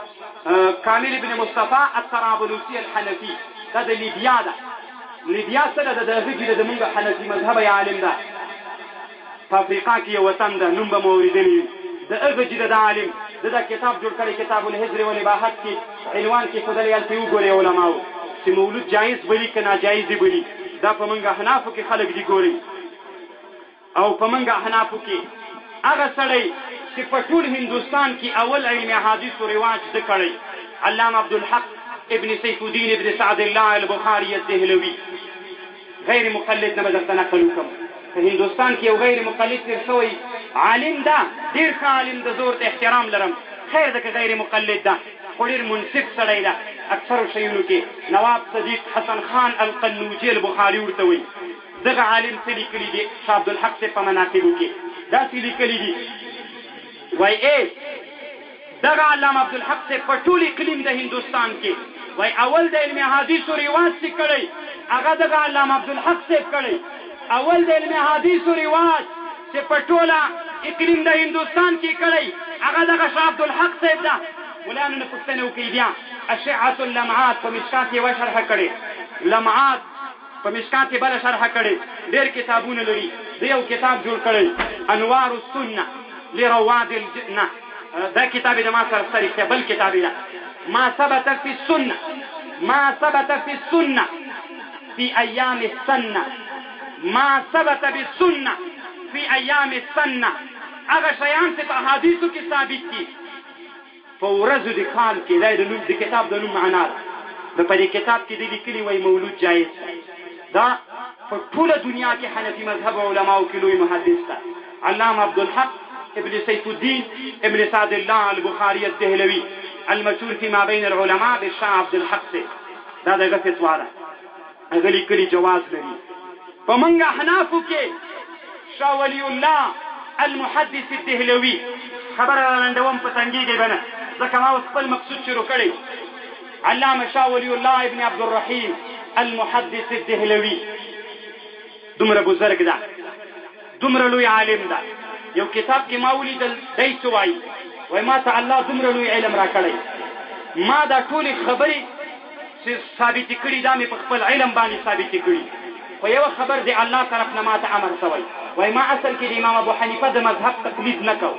Speaker 1: کامل ابن مصطفی الطرابلسی الحنفي، دا د لیبیا ده. لیبیا څه ده؟ د هغه چې د مونږ حنفي مذهب عالم ده، په افریقا کې یو وطن ده، نوم به مو اورېدلی وي. د هغه چې د عالم د دا کتاب جوړ کړی، کتاب الحجر والاباحت کې عنوان کې ښودلی، هلته یې وګورئ علماو چې مولود جایز بلي که ناجایز یې بلي. دا په مونږ احنافو کې خلک دي ګورئ. او په مونږ احنافو کې هغه سړی چې په ټول هندوستان کې اول علم احادیثو رواج ده کړی، علامه عبدالحق ابن سیف الدین ابن سعد الله البخاري الدهلوي، غیر مقلد نه به درته نقل وکړم. په هندوستان کې یو غیر مقلد تېر شوی عالم ده، ډېر ښه عالم ده، زه ورته احترام لرم، خیر ده که غیر مقلد ده، خو ډېر منصف سړی ده اکثرو شیونو کې. نواب صدیق حسن خان القنوجي البخاري ورته وایي. دغه عالم څه لیکلي دي؟ شاه عبدالحق صاحب په مناقبو کې داسې لیکلي دي، وایي ای دغه علامه عبدالحق صاحب په ټول اقلیم د هندوستان کې وایي اول د علم احادیثو رواج چې کړی هغه دغه علامه عبدالحق صاحب کړی. اول د علم احادیثو رواج چې په ټوله اقلیم د هندوستان کې کړی هغه دغه شاه عبدالحق صاحب ده. ملایانو نه پوښتنه وکړئ بیا اشعة اللمعات په مشکات یوه شرح کړې، لمعات په مشکات یې بله شرح کړې، ډېر کتابونه لري. ده یو کتاب جوړ کړی انوار السنة لرواد الجنة، دا کتاب یې د ما سره شته، رښتیا بل کتاب یې ده ما ثبت فی السنة، ما ثبت فی السنة فی ایام السنة، ما ثبت بالسنة فی ایام السنة، هغه شیان چې په احادیثو کې ثابت دي په ورځو د کال کې، دا د نوم د کتاب د نوم معنا ده. نو په دې کتاب کې ده لیکلي وایي مولود جایز ده. دا په ټوله دنیا کې حنفي مذهب علماو کې لوی محدث ده، علامه عبدالحق ابن سیف الدین ابن سعد الله البخاري الدهلوي المشهور فيما بين العلماء بالشاه عبدالحق سے، دا دغه فتوا ده. هغه لیکلي جواز لري. په مونږ احنافو کې شاه ولی الله المحدث الدهلوي، خبره را لنډوم په تنګېږئ به نه ځکه ما اوس خپل مقصود شروع کړی، علامه شاه ولی الله ابن عبدالرحیم المحدث الدهلوي دومره بزرګ ده، دومره لوی عالم ده. یو کتاب کې ما ولیدل دی څه وایي، وایي ما ته الله دومره لوی علم راکړی، ما دا ټولې خبرې چې ثابتې کړي دا مې په خپل علم باندې ثابتې کړي، خو یوه خبر د الله طرف نه ماته امر شوی. وایي ما اصل کې د امام ابو حنیفه د مذهب تقلید نه کوم،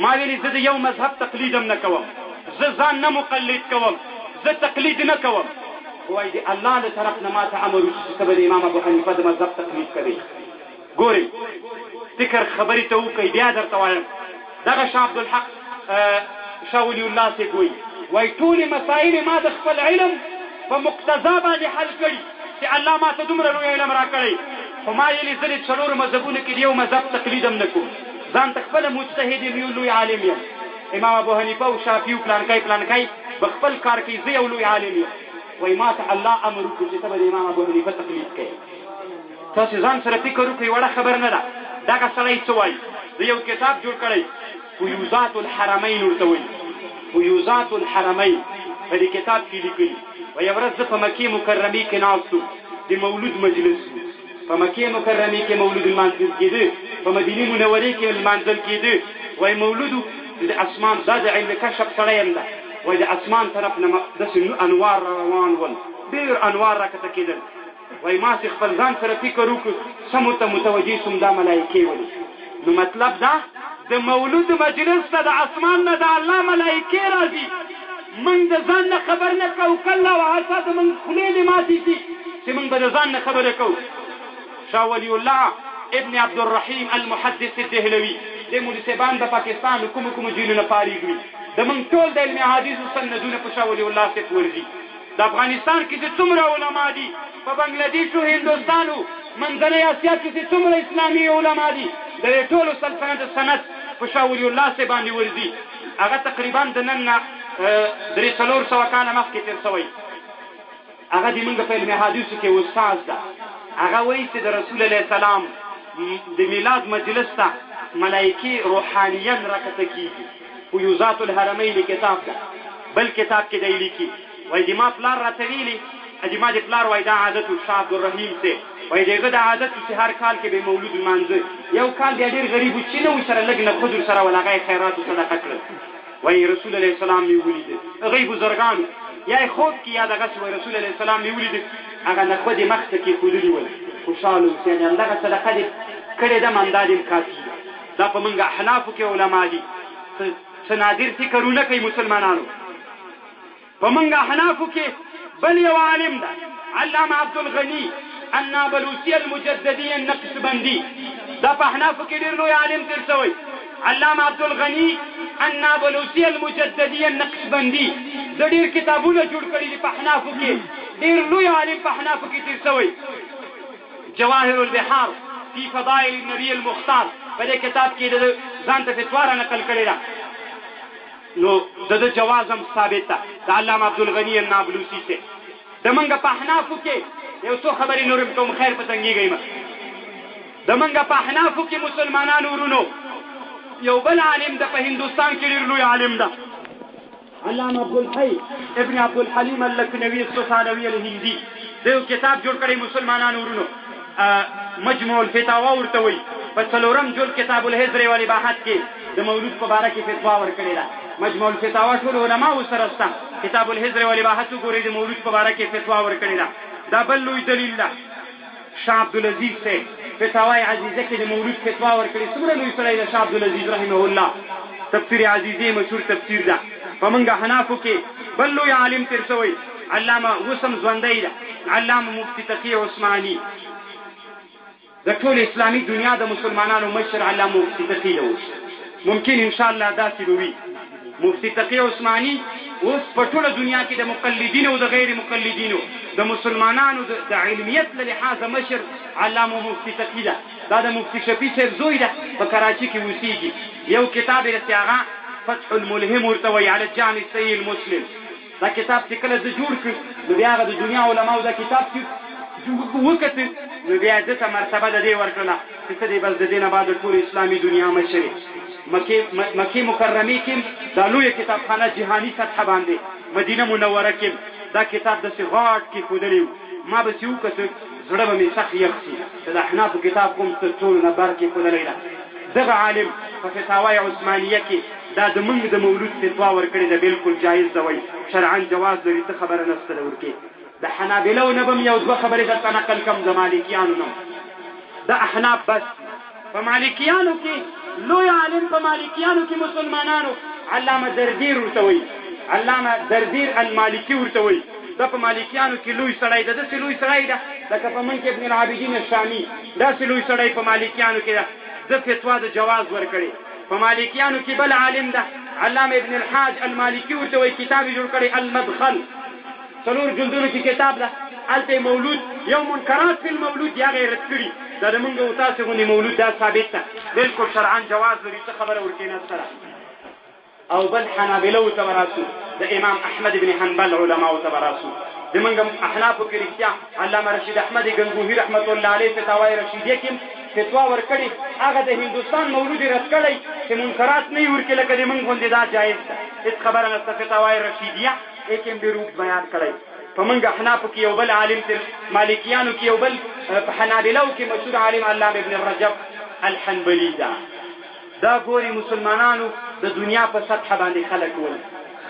Speaker 1: ما ویلي زه د یو مذهب تقلید هم نه کوم، زه ځان نه مقلد کوم، زه تقلید نه کوم، خو وایي د الله له طرف نه ماته امر وشو چې ته به د امام ابو حنیفه د مذهب تقلید کوې. ګورئ فکر خبرې ته وکړئ، بیا درته وایم. دغه شاه عبدالحق شاه ولی الله صاحب وایي، وایي ټولې مسایلې ما د خپل علم په مقتضا باندې حل کړي چې الله ما ته دومره لوی علم راکړی، خو ما یې زه د څلورو مذهبونو کې د یو مذهب تقلید هم نه کوم، ځان ته خپله مجتهد یم، یو لوی عالم یم. امام ابو حنیفه او شافعي او پلانکی پلانکی به خپل کار کوي، زه یو لوی عالم یم. وایي ما ته الله امر وکړو چې ته به د امام ابو حنیفه تقلید کوې. تاسو ځان سره فکر وکړئ، وړه خبر نه ده. دغه سړی څه وایي؟ ده یو کتاب جوړ کړی فیوضات الحرمین ورته وایي، فیوضات الحرمین. په دې کتاب کې لیکلي وایي یوه ورځ زه په مکې مکرمې کې ناست وم، د مولود مجلس و. په مکې مکرمې کې مولود لمانځل کېده، په مدینې منورې کې لمانځل کېده. وایي مولود چې د اسمان، دا د علم کشف سړی هم ده، وایي د اسمان طرف نه داسې انوار را روان ول، ډېر انوار راکښته کېدل. وایي ما چې خپل ځان سره فکر وکړ، سم ورته متوجه شوم، دا ملایکې ولې. نو مطلب دا د مولود مجلس ته د اسمان نه د الله ملایکې راځي، موږ د ځان نه خبر نه کوو، کله او عسا د موږ خولې دې ماتې شي چې موږ به د ځان نه خبره کوو. شاه ولی الله ابن عبدالرحیم المحدث الدهلوي، د مولوي صاحبان د پاکستان کومو کومو جیلو نه فارغ وي، د موږ ټول د علم حدیثو سندونه په شاه ولی الله صاحب ورځي. د افغانستان کې چې څومره علما دي، په بنګلادیش او هندوستان او منځنۍ اسیا کې چې څومره اسلامي علما دي، د دې ټولو سلطنت سند په شاه ولی الله صاحب باندې ورځي. هغه تقریبا د نن نه 300-400 کاله مخکې تېر شوی. هغه د موږ په علم حدیثو کې استاد ده. هغه وایي چې د رسول علیه السلام د میلاد مجلس ته ملایکې روحانیا راکته کېږي. فیوزات الحرمین کتاب ده، بل کتاب کې دی لیکي، وایي د ما پلار راته ویلي، د ما د پلار وایي دا عادت و، شاه عبدالرحیم صاحب وایي د هغه دا عادت و چې هر کال کې به یې مولود لمانځه. یو کال بیا ډېر غریب و، چې نه و سره لږ نخود ورسره ول، هغه یې خیرات و صدقه کړل. وایي رسول علیه السلام مې ولیده، هغه یې بزرګانو یا یې خوب کې یا دغسې، وایي رسول علیه السلام مې ولیده، هغه نخود یې مخ ته کېښودلي ول، خوشحاله اوسې، یعنې همدغه صدقه دې کړې ده، همدا دې هم کافي ده. دا په موږ احنافو کې علما دي، څه نادر فکرونه کوي مسلمانانو. په موږ احنافو کې بل یو عالم ده، علامه عبدالغني النابلوسي المجددي النقشبندي، دا په احنافو کې ډېر لوی عالم تېر شوی. علامه عبدالغني النابلوسي المجددي النقشبندي د ډېر کتابونه جوړ کړي دي په احنافو کې، ډېر لوی عالم په احنافو کې تېر شوی. جواهر البحار فی فضائل النبي المختار په دې کتاب کې د ځان ته فتوا را نقل کړې ده، نو د ده جواز هم ثابت ده د علامه عبدالغني النابلوسي صاحب. د موږ په احنافو کې یو څو خبرې نورې هم کوم، خیر په تنګېږئ مه. د موږ په احنافو کې مسلمانانو ورونو یو بل عالم ده، په هندوستان کې ډېر لوی عالم ده، علامه عبدالحی ابن عبدالحلیم اللکنوي السوسانوي الهندي، د یو کتاب جوړ کړی مسلمانانو ورونو، مجموع الفتاوا ورته وایي. په څلورم جلد کتاب الهجر والاباحت کې د مولود په باره کې فتوا ورکړې ده. مجموع الفتاوا ټول علماو سره سته، کتاب الهجر والاباحت وګورئ، د مولود په باره کې فتوا ورکړې ده. دا بل لوی دلیل ده. شاه عبدالعزیز صاحب فتاوای عزیزه کې د مولود فتوا ورکړې، څومره لوی سړی ده شاه عبدالعزیز رحمه الله، تفسیر عزیزې مشهور تفسیر ده. په موږ حنافو کې بل لوی عالم تېر شوی، علامه اوس هم ژوندی ده، علامه مفتي تقي عثماني، د ټول اسلامي دنیا د مسلمانانو مشر علامه مفتي تقي ده. اوس ممکن ان شاء الله داسې به وي. مفتي تقي عثماني اوس په ټوله دنیا کې د مقلدینو او د غیر مقلدینو د مسلمانانو د علمیت له لحاظه مشر علامه مفتي تقي ده. دا د مفتي شفیع صاحب زوی ده، په کراچي کې اوسېږي. یو کتاب یې ده چې هغه فتح الملهم ورته وایي، علی الجامع الصحیح المسلم. دا کتاب چې کله ده جوړ کړ، نو بیا هغه د دنیا علماو دا کتاب چې وکتل، نو بیا ده ته مرتبه د دې ورکړله چې ته دې بس د دې نه بعد ټول اسلامي دنیا مشر یې. مکې مکرمې کې دا لویه کتابخانه جهاني سطح باندې، مدینه منوره کې دا کتاب داسې غاټ کېښودلی و، ما به چې وکتل زړه به مې سخت یخ شي چې د احنافو کتاب کوم تر ټولو نه بر کېښودلی ده. دغه عالم په فتاوی عثمانیه کې دا د موږ د مولود فتوا ورکړې ده، بالکل جایز ده، وایي شرعا جواز لري، څه خبره نشته ده ورکې. د حنابلو نه به م یو دوه خبرې درته نقل کړم، د مالکیانو نه د احناف بس. په مالکیانو کې لوی عالم په مالکیانو کې مسلمانانو علامه دردیر ورته وایي، علامه دردیر المالکي ورته وایي. دا په مالکیانو کې لوی سړی ده، داسې لوی سړی ده لکه په موږ کې ابن العابدین الشامي، داسې لوی سړی په مالکیانو کې ده. ده فتوا د جواز ورکړې. په مالکیانو کې بل عالم ده، علامه ابن الحاج المالکي ورته وایي، کتاب یې جوړ کړی المدخل، څلور جلدونو کې کتاب ده. هلته یې مولود یو منکرات فی المولود یا هغه یې رد کړي. دا د موږ او تاسې غوندې مولود دا ثابت ده، بالکل شرعا جواز لري، څه خبره ورکې نشته ده. او بل حنابلو ته به راسو، د امام احمد بن حنبل علماو ته به راسو. د موږ احنافو کې رښتیا علامه رشید احمد ګنګوهي رحمت الله علیه فتاوی رشیدیه کې فتوا ورکړې، هغه د هندوستان مولود یې رد کړی چې منکرات نه یې ورکړي، لکه د موږ غوندې دا جایز ده، هېڅ خبره نشته. فتاوی رشیدیه یې کې هم ډېر اوږد بیان کړی. په په موږ احنافو کې یو بل عالم تر مالکیانو کې یو بل په حنابلو کې مشهور عالم علامه ابن رجب الحنبلي ده. دا ګوري مسلمانانو د دنیا په سطح باندې خلک ول.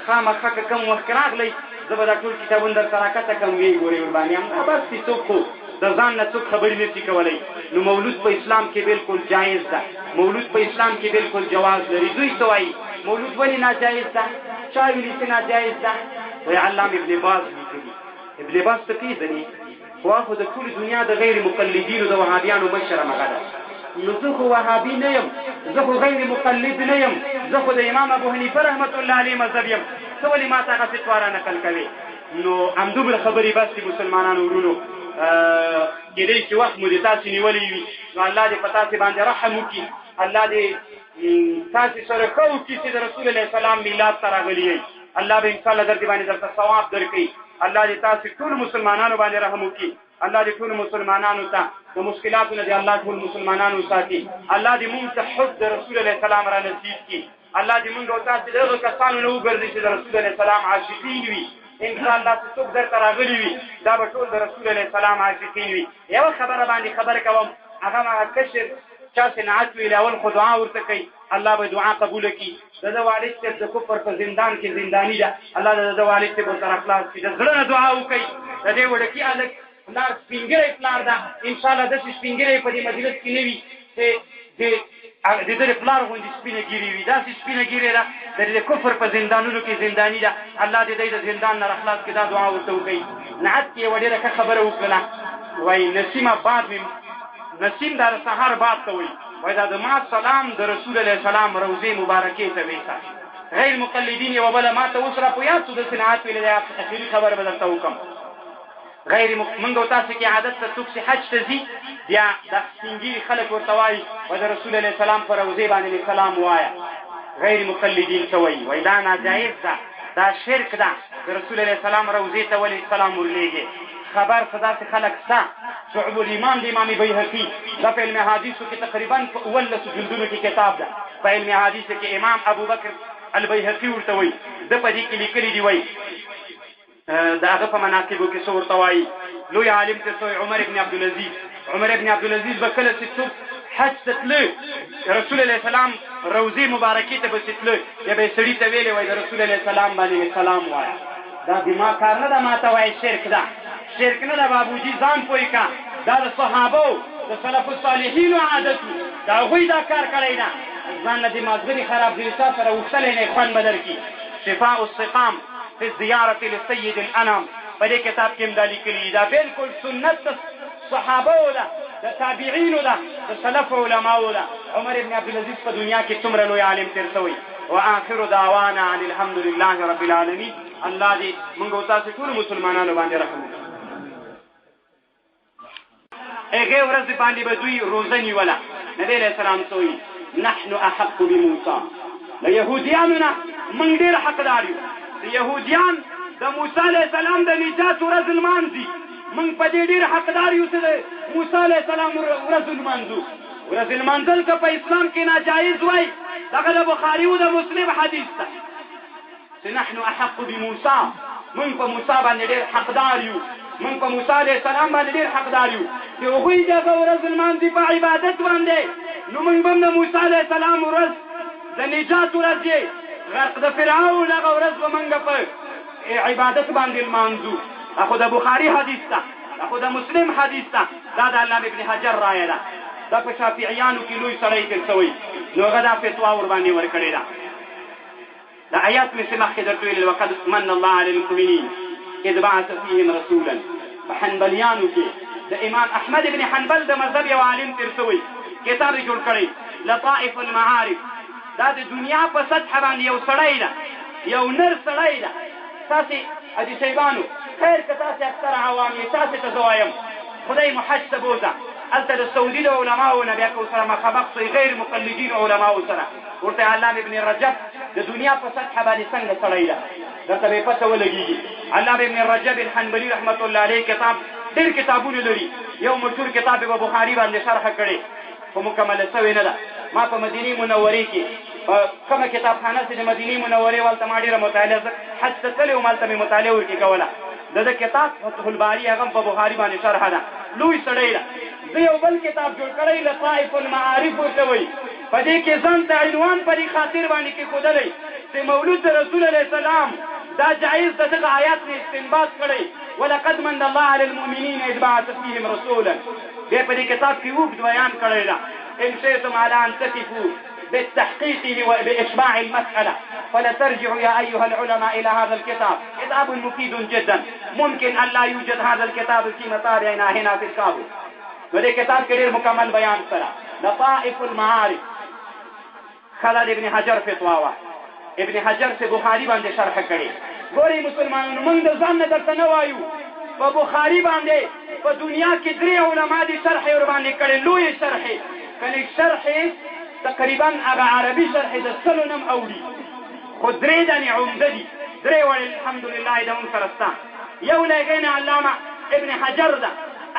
Speaker 1: خامخا که کوم وخت راغلی زه به دا ټول کتابونه درته راکته کړم ویې ګورئ ورباندې. همدا بس دي، څوک خو د ځان نه څوک خبرې نه شي کولی. نو مولود په اسلام کې بالکل جایز ده، مولود په اسلام کې بالکل جواز لري. دوی څه وایي؟ مولود ولې ناجایز ده؟ چا ویلي چې ناجایز ده؟ وایي علامه ابن باز لیکلي. ابن باز ته پېژنې؟ خو هغه خو د ټولې دنیا د غیر مقلدینو د وهابیانو مشر همغه ده. نو زه خو وهابي نه یم، زه خو غیر مقلد نه یم، زه خو د امام ابو حنیفه رحمت الله علیه مذهب یم، ته ولې ماته هغه فتوا را نقل کوې؟ نو همدومره خبرې بس دي مسلمانانو ورونو. کېدای شي وخت مو دې تاسې نیولی وي، نو الله دې په تاسې باندې رحم وکړي، الله دې تاسې سره ښه وکړي چې د رسول علیه السلام میلاد ته راغلي یئ. الله به ان شاء الله در دې باندې درته ثواب درکړي. الله دې تاسو ټول مسلمانانو باندې رحم وکړي. الله دې ټول مسلمانانو ته د مشکلاتو نه دې الله ټول مسلمانانو ساتي. الله دې مونږ ته حب د رسول علیه السلام را نصیب کړي. الله دې مونږ او تاسو دغه کسانو نه وګرځي چې د رسول علیه السلام عاشقین وي. ان شاء الله چې څوک درته راغلي وي دا به ټول د رسول علیه السلام عاشقین وي. یوه خبره باندې خبر کوم، هغه هغه کشر چا چې نعت ویلی اول خو دعا ورته کوي، الله به دعا قبوله کړي. د ده والد صاحب د کفر په زندان کې زنداني ده، الله د ده والد صاحب ورته راخلاص کړي. د زړه نه دعا وکړي. د دې وړکي هلک پلار سپینږیری پلار ده، انشاءالله داسې سپینږیری په دې مجلس کې نه وي چې د ده د پلار غوندې سپینه ږیرې وي، داسې سپینه ږیرې ده د دې کفر په زندانونو کې زنداني ده. الله دې دی د زندان نه راخلاص کړي، دا دعا ورته وکړي. نعت کې یوه ډېره ښه خبره وکړله، وایي نسیمه باد مې نسیم دا د سهار باد ته وایي، وایي دا د ما سلام د رسول علیه السلام روضې مبارکې ته ویسه. غیر مقلدین یوه بله ما ته اوس را په یاد شو، داسې نعت ویلی دی، اخري خبره به درته وکړم. غیر مونږ او تاسو کې عادت ته څوک چې حج ته ځي بیا د سپینږیري خلک ورته وایي و د رسول علیه السلام په روضې باندې مې سلام وایه. غیر مقلدین څه وایي؟ وایي دا ناجایز ده، دا شرک ده، د رسول علیه السلام روضې ته ولې سلام ورلېږې؟ خبر څه داسې خلک شته. شعب الایمان د امام بیهقي دا په علم حدیثو کې تقریبا په 17 جلدونو کې کتاب ده. په علم حدیثو کې امام ابوبکر البیهقي ورته وایي، ده په دې کې لیکلي دي، وایي د هغه په مناقبو کې څه ورته وایي، لوی عالم ته سوی عمر ابن عبدالعزیز. عمر ابن عبدالعزیز به کله چې څوک حج ته تله رسول علیه السلام روضې مبارکې ته به چې تله بیا به یې سړي ته ویلې وایي د رسول علیه السلام باندې مې سلام وایه. دا زما کار نه ده، ما ته وایي شرک ده. شرک نه ده بابوجي، ځان پوه کا. دا د صحابو د سلف الصالحینو عادت وو، د هغوی دا کار کړی ده. ځان نه دې مازغه خراب دي، چا سره غوښتلی نه خوند به درکړي. شفاء السقام فی الزیارة لسید الانام په دې کتاب کې هم دا لیکلي دي. دا بالکل سنت د صحابه ده، د تابعینو ده، د سلف علماو ده. عمر ابن عبدالعزیز په دنیا کې څومره لوی عالم تېر شوی. وآخر دعوانا ان الحمد لله رب العالمین. الله دې موږ او تاسو ټول مسلمانانو باندې رحم وکړي. هغې ورځې باندې به دوی روزه نیوله. نبی علیه السلام څه وایي؟ نحن احق بموسی. له یهودیانو نه موږ ډېر حقدار یو. یهودیان د موسی علیه السلام د نجات ورځ لمانځي، موږ په دې ډېر حقدار یو چې د موسی علیه السلام ورځ لمانځو. ورځ لمانځل که په اسلام کې ناجایز وای، دغه د بخاري او د مسلم حدیث ده چې نحن احق بموسی، مونږ په موسی باندې ډېر حقدار یو، مونږ په موسی علیه السلام باندې ډېر حقدار یو چې هغوی دغه ورځ لمانځي په عبادت باندې، نو مونږ به هم د موسی علیه السلام ورځ د نجات ورځ یې غرق د فرعون هغه ورځ به مونږ په عبادت باندې لمانځو. دا خو د بخاري حدیث ده، دا خو د مسلم حدیث ده، دا د علامه ابن حجر رایه ده، دا په شافعیانو کې لوی سړی تېر شوی، نو هغه دا فتوا ورباندې ورکړې ده. دا آیات مې څه مخکې درته ویل، وقد من الله علی المؤمنین اذ بعث فیهم رسولا. په حنبلیانو کې د امام احمد ابن حنبل د مذهب یو عالم تېر شوی، کتاب یې جوړ کړی لطائف المعارف. دا د دنیا په سطح باندې یو سړی ده، یو نر سړی ده. تاسې حاجي صاحبانو خیر که تاسې اکثره عوام یې، تاسې ته زه وایم خدای مو حج ته بوځه، هلته د سعودي د علماو نه بیا که ورسره مخامخ شئ، غیر مقلدینو علماو سره، ورته علامه ابن رجب د دنیا په سطح باندې څنګه سړی ده درته به پته ولګېږي. علامه ابن رجب الحنبلي رحمت الله علیه کتاب ډېر کتابونه لري، یو مشهور کتاب یې په بخاري باندې شرح کړی خو مکمله شوې نه ده. ما په مدینې منورې کې په کومه کتابخانه چې د مدینې منورې وه هلته ما ډېره مطالعه، زه حج ته تللی وم هلته مې مطالعه ورکې کوله. د ده کتاب فتح الباري هغه هم په بخاري باندې شرح ده، لوی سړی ده. ده یو بل کتاب جوړ کړی لطائف المعارف ورته وایي، په دې کې ځان ته عنوان په دې خاطر باندې کېښودلی چې مولود د رسول علیه السلام دا جائز د دغه آیات نه استنباط کړی ولقد من الله علی المؤمنین اذ بعث فیهم رسولا. بیا په دې کتاب کې اوږد بیان کړی ده ان شئتم علی ان تقفوا بالتحقيق وبإشباع المسألة فلترجعوا يا أيها العلماء إلى هذا الكتاب، كتاب مفيد جدا، ممكن أن لا يوجد هذا الكتاب في مطابعنا هنا في الكابل. نو دې کتاب کې ډېر مکمل بیان سره لطائف المعارف. خلل ابن حجر فتوا وه، ابن حجر چې بخاري باندې شرح کړې. ګورئ مسلمانانو، موږ د ځان نه درته نه وایو، په بخاري باندې په دنیا کې درې علما دي شرح یې ورباندې کړې، لویې شرحې، کنې شرحې تقریبا هغه عربي شرحې د سلو نه هم اوړي، خو درې دانې عمده دي، درې واړې الحمدلله د موږ سره شته. یو له هغې نه علامه ابن حجر ده،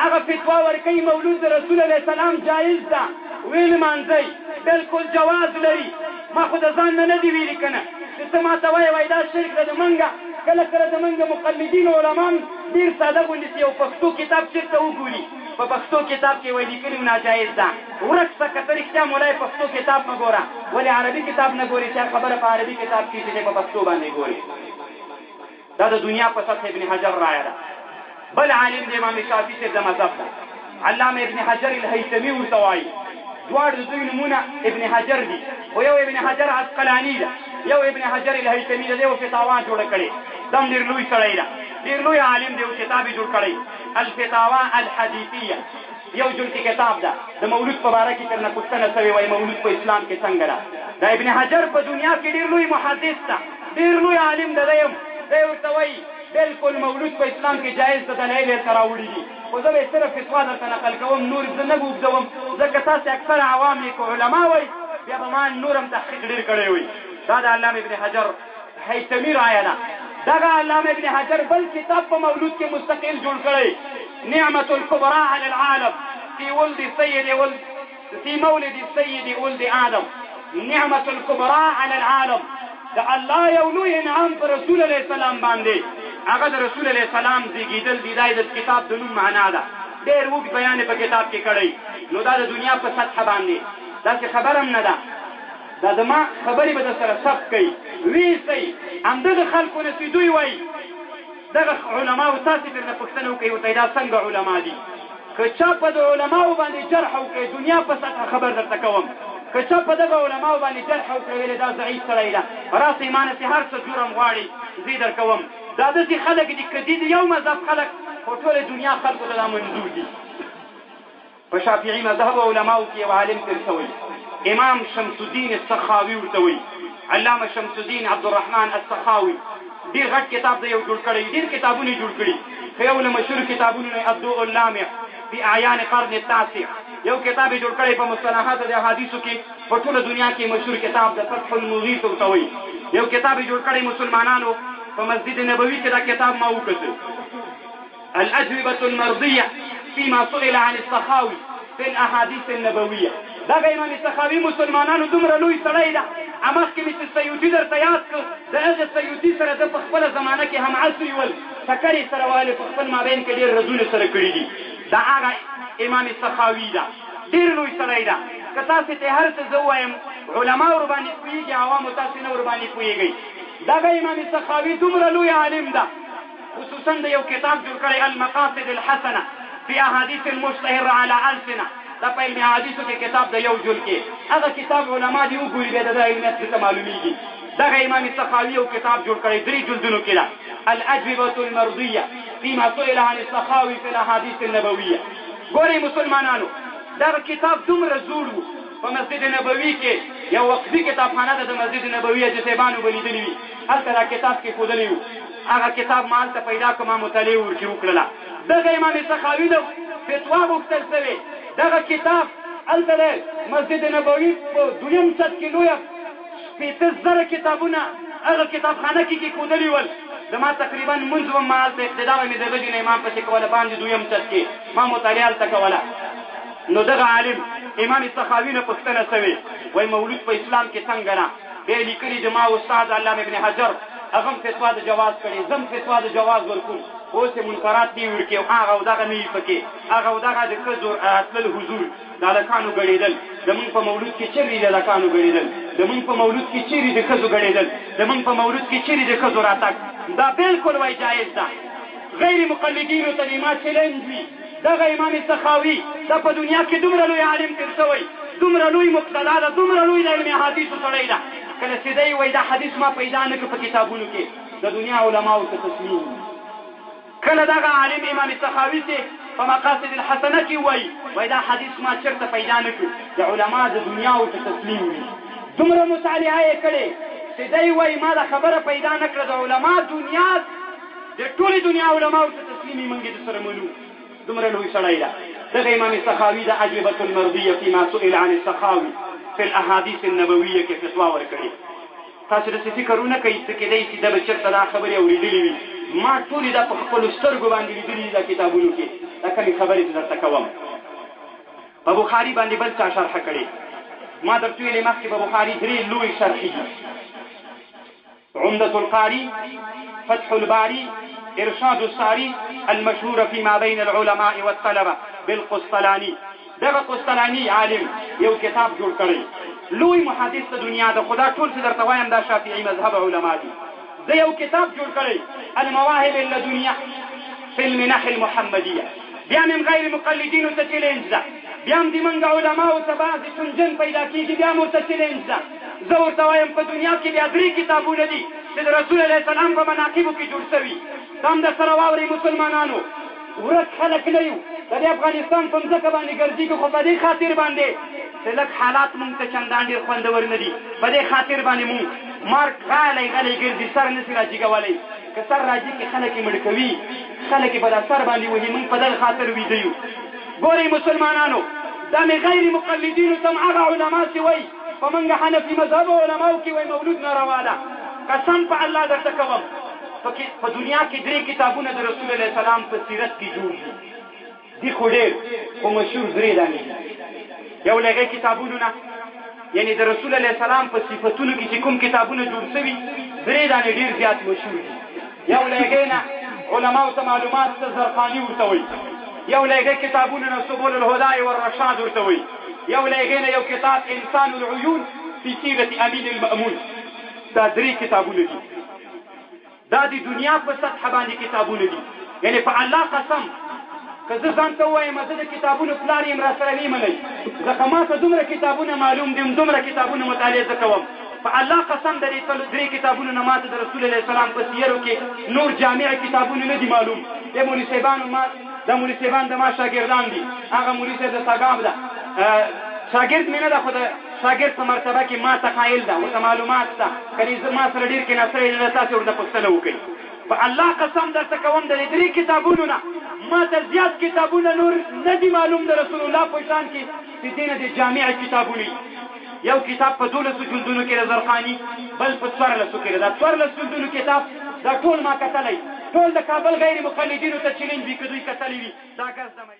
Speaker 1: هغه فتوا ورکوي مولود د رسول علیه السلام جایز ده، ویې لمانځئ، بلکل جواز لري. ما خو د ځان نه نه دي ویلي که نه چې ته ماته وایې وایي دا شرک ده. د منګه کله کله د منګه مقلدین علما هم ډېر ساده غوندې چې یو پښتو کتاب چېرته وګوري، په پښتو کتاب کې وایي لیکلي ناجایز ده، ورک سه که ته رښتیا مولای پښتو کتاب مه ګوره، ولې عربي کتاب نه ګورې چې خبره په عربي کتاب کې چې په پښتو باندې ګورې. دا د دنیا په سطح ابن حجر رایه ده. بل عالم د امام شافعي صاحب د مذهب ده، علامه ابن حجر الهیثمي ورته وایي. دواړو د دوی نومونه ابن حجر دي، خو یو ابن حجر عسقلاني ده، یو ابن حجر الهیثمي ده. دی یو فتاوا جوړه کړې، دا هم ډېر لوی سړی ده، ډېر لوی عالم دی، یو کتاب یې جوړ کړی الفتاوا الحدیثیه، یو جلد کې کتاب ده. د مولود په باره کې ترنه پوښتنه سوې، وایي مولود په اسلام کې څنګه ده؟ دا ابن حجر په دنیا کې ډېر لوی محدث ده، ډېر لوی عالم ده، دی هم دی ورته وایي بلکل مولود په اسلام کې جایز ده، دلایل یې درته راوړي دي، خو زه به یې صرف فتوا درته نقل کوم، نور زه نه اوږدوم، ځکه تاسې اکثره عوام یې که علما وئ بیا به ما نور هم تحقیق ډېر کړی وي. دا د علامه ابن حجر هیثمي رایه ده. دغه علامه ابن حجر بل کتاب په مولود کې مستقل جوړ کړی، نعمة الکبرى علی العالم فی ولد سید ولد فی مولد السید ولد آدم، نعمة الکبرى علی العالم، د الله یو لوی انعام پر رسول علیه السلام باندې هغه د رسول علیه السلام زیږېدل دي. دا د کتاب د نوم معنا ده، ډېر اوږد بیان یې په کتاب کې کړی. نو دا د دنیا په سطح باندې داسې خبره هم نه ده، دا زما خبرې به در سره ثبت کړئ، ویې همدغه خلکو نه چې دوی وایي دغه علماو تاسې ترنه پوښتنه وکړئ ورته دا څنګه علما دي؟ که چا په د علماو باندې جرح وکړي، دنیا په سطح خبر درته کوم، که چا په دغه علماو باندې جرح وکړي ویلې دا ضعیف سړی ده، راسئ ما نه چې هر څه جرم غواړي زه یې درکوم. دا داسې خلک دي که دي د یو مذهب خلک، خو ټولې دنیا خلکو ته دا منظور دي. په شافعي مذهب علماو کې یو عالم تېر شوی، امام شمس الدین السخاوي ورته وایي، علامه شمس الدین عبدالرحمن السخاوي، ډېر غټ کتاب دی یو جوړ کړی، ډېر کتابونه یې جوړ کړي، خو یو له مشهورو کتابونو نه الضوء اللامع فی اعیان قرن التاسع، یو کتاب یې جوړ کړی په مصطلحاتو د احادیثو کې په ټوله دنیا کې مشهور کتاب د فتح المغیث ورته وایي. یو کتاب یې جوړ کړی مسلمانانو په مسجد نبوي کې دا کتاب ما وکتل، الأجوبة المرضية فيما سئل عن السخاوي في الأحاديث النبوية. دغه امام سخاوي مسلمانانو دومره لوی سړی ده، مخکې مې چې سیوطي درته یاد کړ، د هغه سیوطي سره ده په خپله زمانه کې هم عصري ول، ټکر یې سره وهلې، په خپل مابین کې ډېر رزونه سره کړي دي. دا هغه امام سخاوي ده، ډېر لوی سړی ده. که تاسې ته هر څه زه ووایم علما ورباندې پوهېږي، عوامو تاسې نه ورباندې پوهېږئ. دغه امام سخاوي دومره لوی عالم ده، خصوصا د یو کتاب جوړ کړی المقاصد الحسنه فی احادیث المشتهر علی السنه، دا په علم احادیثو کې کتاب د یو جل کې، هغه کتاب علما دې وګوري بیا د ده علمیت څه معلومیږي. دغه امام سخاوي یو کتاب جوړ کړی درې جلدونو کې ده، الاجوبة المرضیة فيما سئل عن السخاوي في الاحاديث النبوية. ګورئ مسلمانانو، دغه کتاب دومره زوړ وو، په مسجد نبوي کې یو وقفي کتابخانه ده د مسجد نبوي چې صاحبانو به لیدلي وي، هلته دا کتاب کېښودلی وو. هغه کتاب ما هلته پیدا کړ، ما مطالعه ورکې وکړله. دغه امام سخاوي له فتوا غوښتل سوې، دغه کتاب هلته د مسجد نبوي په دویم چت کې لویه 60,000 کتابونه هغه کتابخانه کې کېښودلي ول. زما تقریبا لمونځ وم، ما هلته اقتدا به مې د غږي نه امام پسې کوله، باندې دویم چت کې ما مطالعه هلته کوله. نو دغه عالم امام سخاوي نه پوښتنه سوې، وایي مولود په اسلام کې څنګه ده؟ بیا یې لیکلي د ما استاد علامه ابن حجر هغه هم فتوا د جواز کړې، زه هم فتوا د جواز ورکوم. اوس یې منکرات نه وي ورکې، او هغه او دغه نه وي پکې، هغه او دغه د ښځو راتلل حضور، د هلکانو ګړېدل. د مونږ په مولود کې چېرې د هلکانو ګړېدل؟ د مونږ په مولود کې چېرې د ښځو ګړېدل؟ د مونږ په مولود کې چېرې د ښځو راتګ؟ دا بالکل وای جایز ده. غیر مقلدینو ته دې ما چیلنج وي. دغه امام سخاوي دا په دنیا کې دومره لوی عالم تېر شوی، دومره لوی مقتدا ده، دومره لوی د علم احادیثو سړی ده، کله چې دی وایي دا حدیث ما پیدا نه کړ په کتابونو کې، د دنیا علماو ته تسلیم وي. کله دغه عالم امام سخاوي چې په مقاصد الحسنه کې وایي، وایي دا حدیث ما چېرته پیدا نه کړ، د علما د دنیا ورته تسلیم وي. دومره مطالعه یې کړې چې دی وایي ما دا خبره پیدا نه کړه، د علما دنیا د ټولې دنیا علما ورته تسلیم وي، موږ یې درسره منو. دومره لوی سړی ده. دغه امام سخاوي د اجوبة المرضیة فيما سئل عن السخاوي في الاحاديث النبوية کې فتوا ورکړې. تاسو داسې فکر ونه کړئ څه کېدای شي ده به چېرته دا خبرې اورېدلې وي. ما ټولې دا په خپلو سترګو باندې لیدلې دي دا کتابونو کې دا کومې خبرې چې درته کوم. په بخاري باندې بل چا شرح کړې. ما درته ویلې مخکې په بخاري درې لوی شرحې دي. عمدة القاري، فتح الباري، ارشاد الساري المشهور فيما بين العلماء والطلبة بالقسطلاني. دغه قسطلاني عالم یو کتاب جوړ کړی، لوی محدث د دنیا ده، خو دا ټول چې درته وایم دا شافعي مذهب علما دي. ده یو کتاب جوړ کړی المواهب اللدنیه فی المنح المحمدیه. بیا مې هم غیر مقلدینو ته چیلنج ده، بیا هم د مونږ علماو ته بعضې چونجن پیدا کېږي، بیا هم ورته چیلنج ده. زه ورته وایم په دنیا کې بیا درې کتابونه دي چې د رسول علیه السلام په مناقبو کې جوړ شوي، دا هم درسره واورئ مسلمانانو. ورک خلک نه یو، د دې افغانستان په مځکه باندې ګرځېږو، خو په دې خاطر باندې چې لږ حالات مونږ ته چندان ډېر خوندور نه دي، په دې خاطر باندې مونږ مارک غلی غلی ګرځي، سر نه شي راجیګولی. که سر راجیګ کړي خلک یې مړ کوي، خلک یې په دا سر باندې وهي، مونږ په دغه خاطر ویده یو. ګورئ مسلمانانو، دا مې غیر مقلدینو ته هم هغه علما چې وایي په مونږ حنفي مذهب علماو کې وایي مولود ناروا ده، قسم په الله درته کوم په دنیا کې درې کتابونه د رسول علیه السلام په سیرت کې جوړ دي، دي خو ډېر خو مشهور درې دانې دي. یو له هغې کتابونو نه یعنی د رسول علیه السلام په صفتونو کې چې کوم کتابونه جوړ شوي درې دانې ډېر زیات مشهور دي. یو له هغې نه علماو ته معلومات څه زرقاني ورته وایي، یو له هغې کتابونو نه سبل الهدی والرشاد ورته وایي، یو له هغې نه یو کتاب انسان العیون فی سیرة امین المأمون. دا درې کتابونه دي، دا د دنیا په سطح باندې کتابونه دي. یعنی په الله قسم که زه ځان ته ووایم زه د کتابونو پلار یم، راسره ویې منئ، ځکه ما ته دومره کتابونه معلوم دي، دومره کتابونه مطالعه زه کوم. په الله قسم د دې درې کتابونو نه ماته د رسول علیه السلام په سیرو کې نور جامع کتابونه نه دي معلوم. د مولوي صاحبانو ما دا مولوي صاحبان د ما شاګردان دي، هغه مولوي صاحب د سګاب ده شاګرد مې نه ده، خو د شاګرد په مرتبه کې ما ته قایل ده، ورته معلومات شته، که زه ما سره ډېر کېناستلی نه ده، تاسې ورته پوښتنه وکړئ. په الله قسم درته کوم د دې درې کتابونو نه ما ته زیات کتابونه نور نه دي معلوم د رسول الله په شان کې چې دې نه د جامع کتابونه. یو کتاب په 12 جلدونو کې د زرقاني، بل په 14 کې ده. دا 14 جلدونو کتاب دا ټول ما کتلی، ټول د کابل غیر مقلدینو ته چیلنج وي که دوی کتلی وي. دا ګز د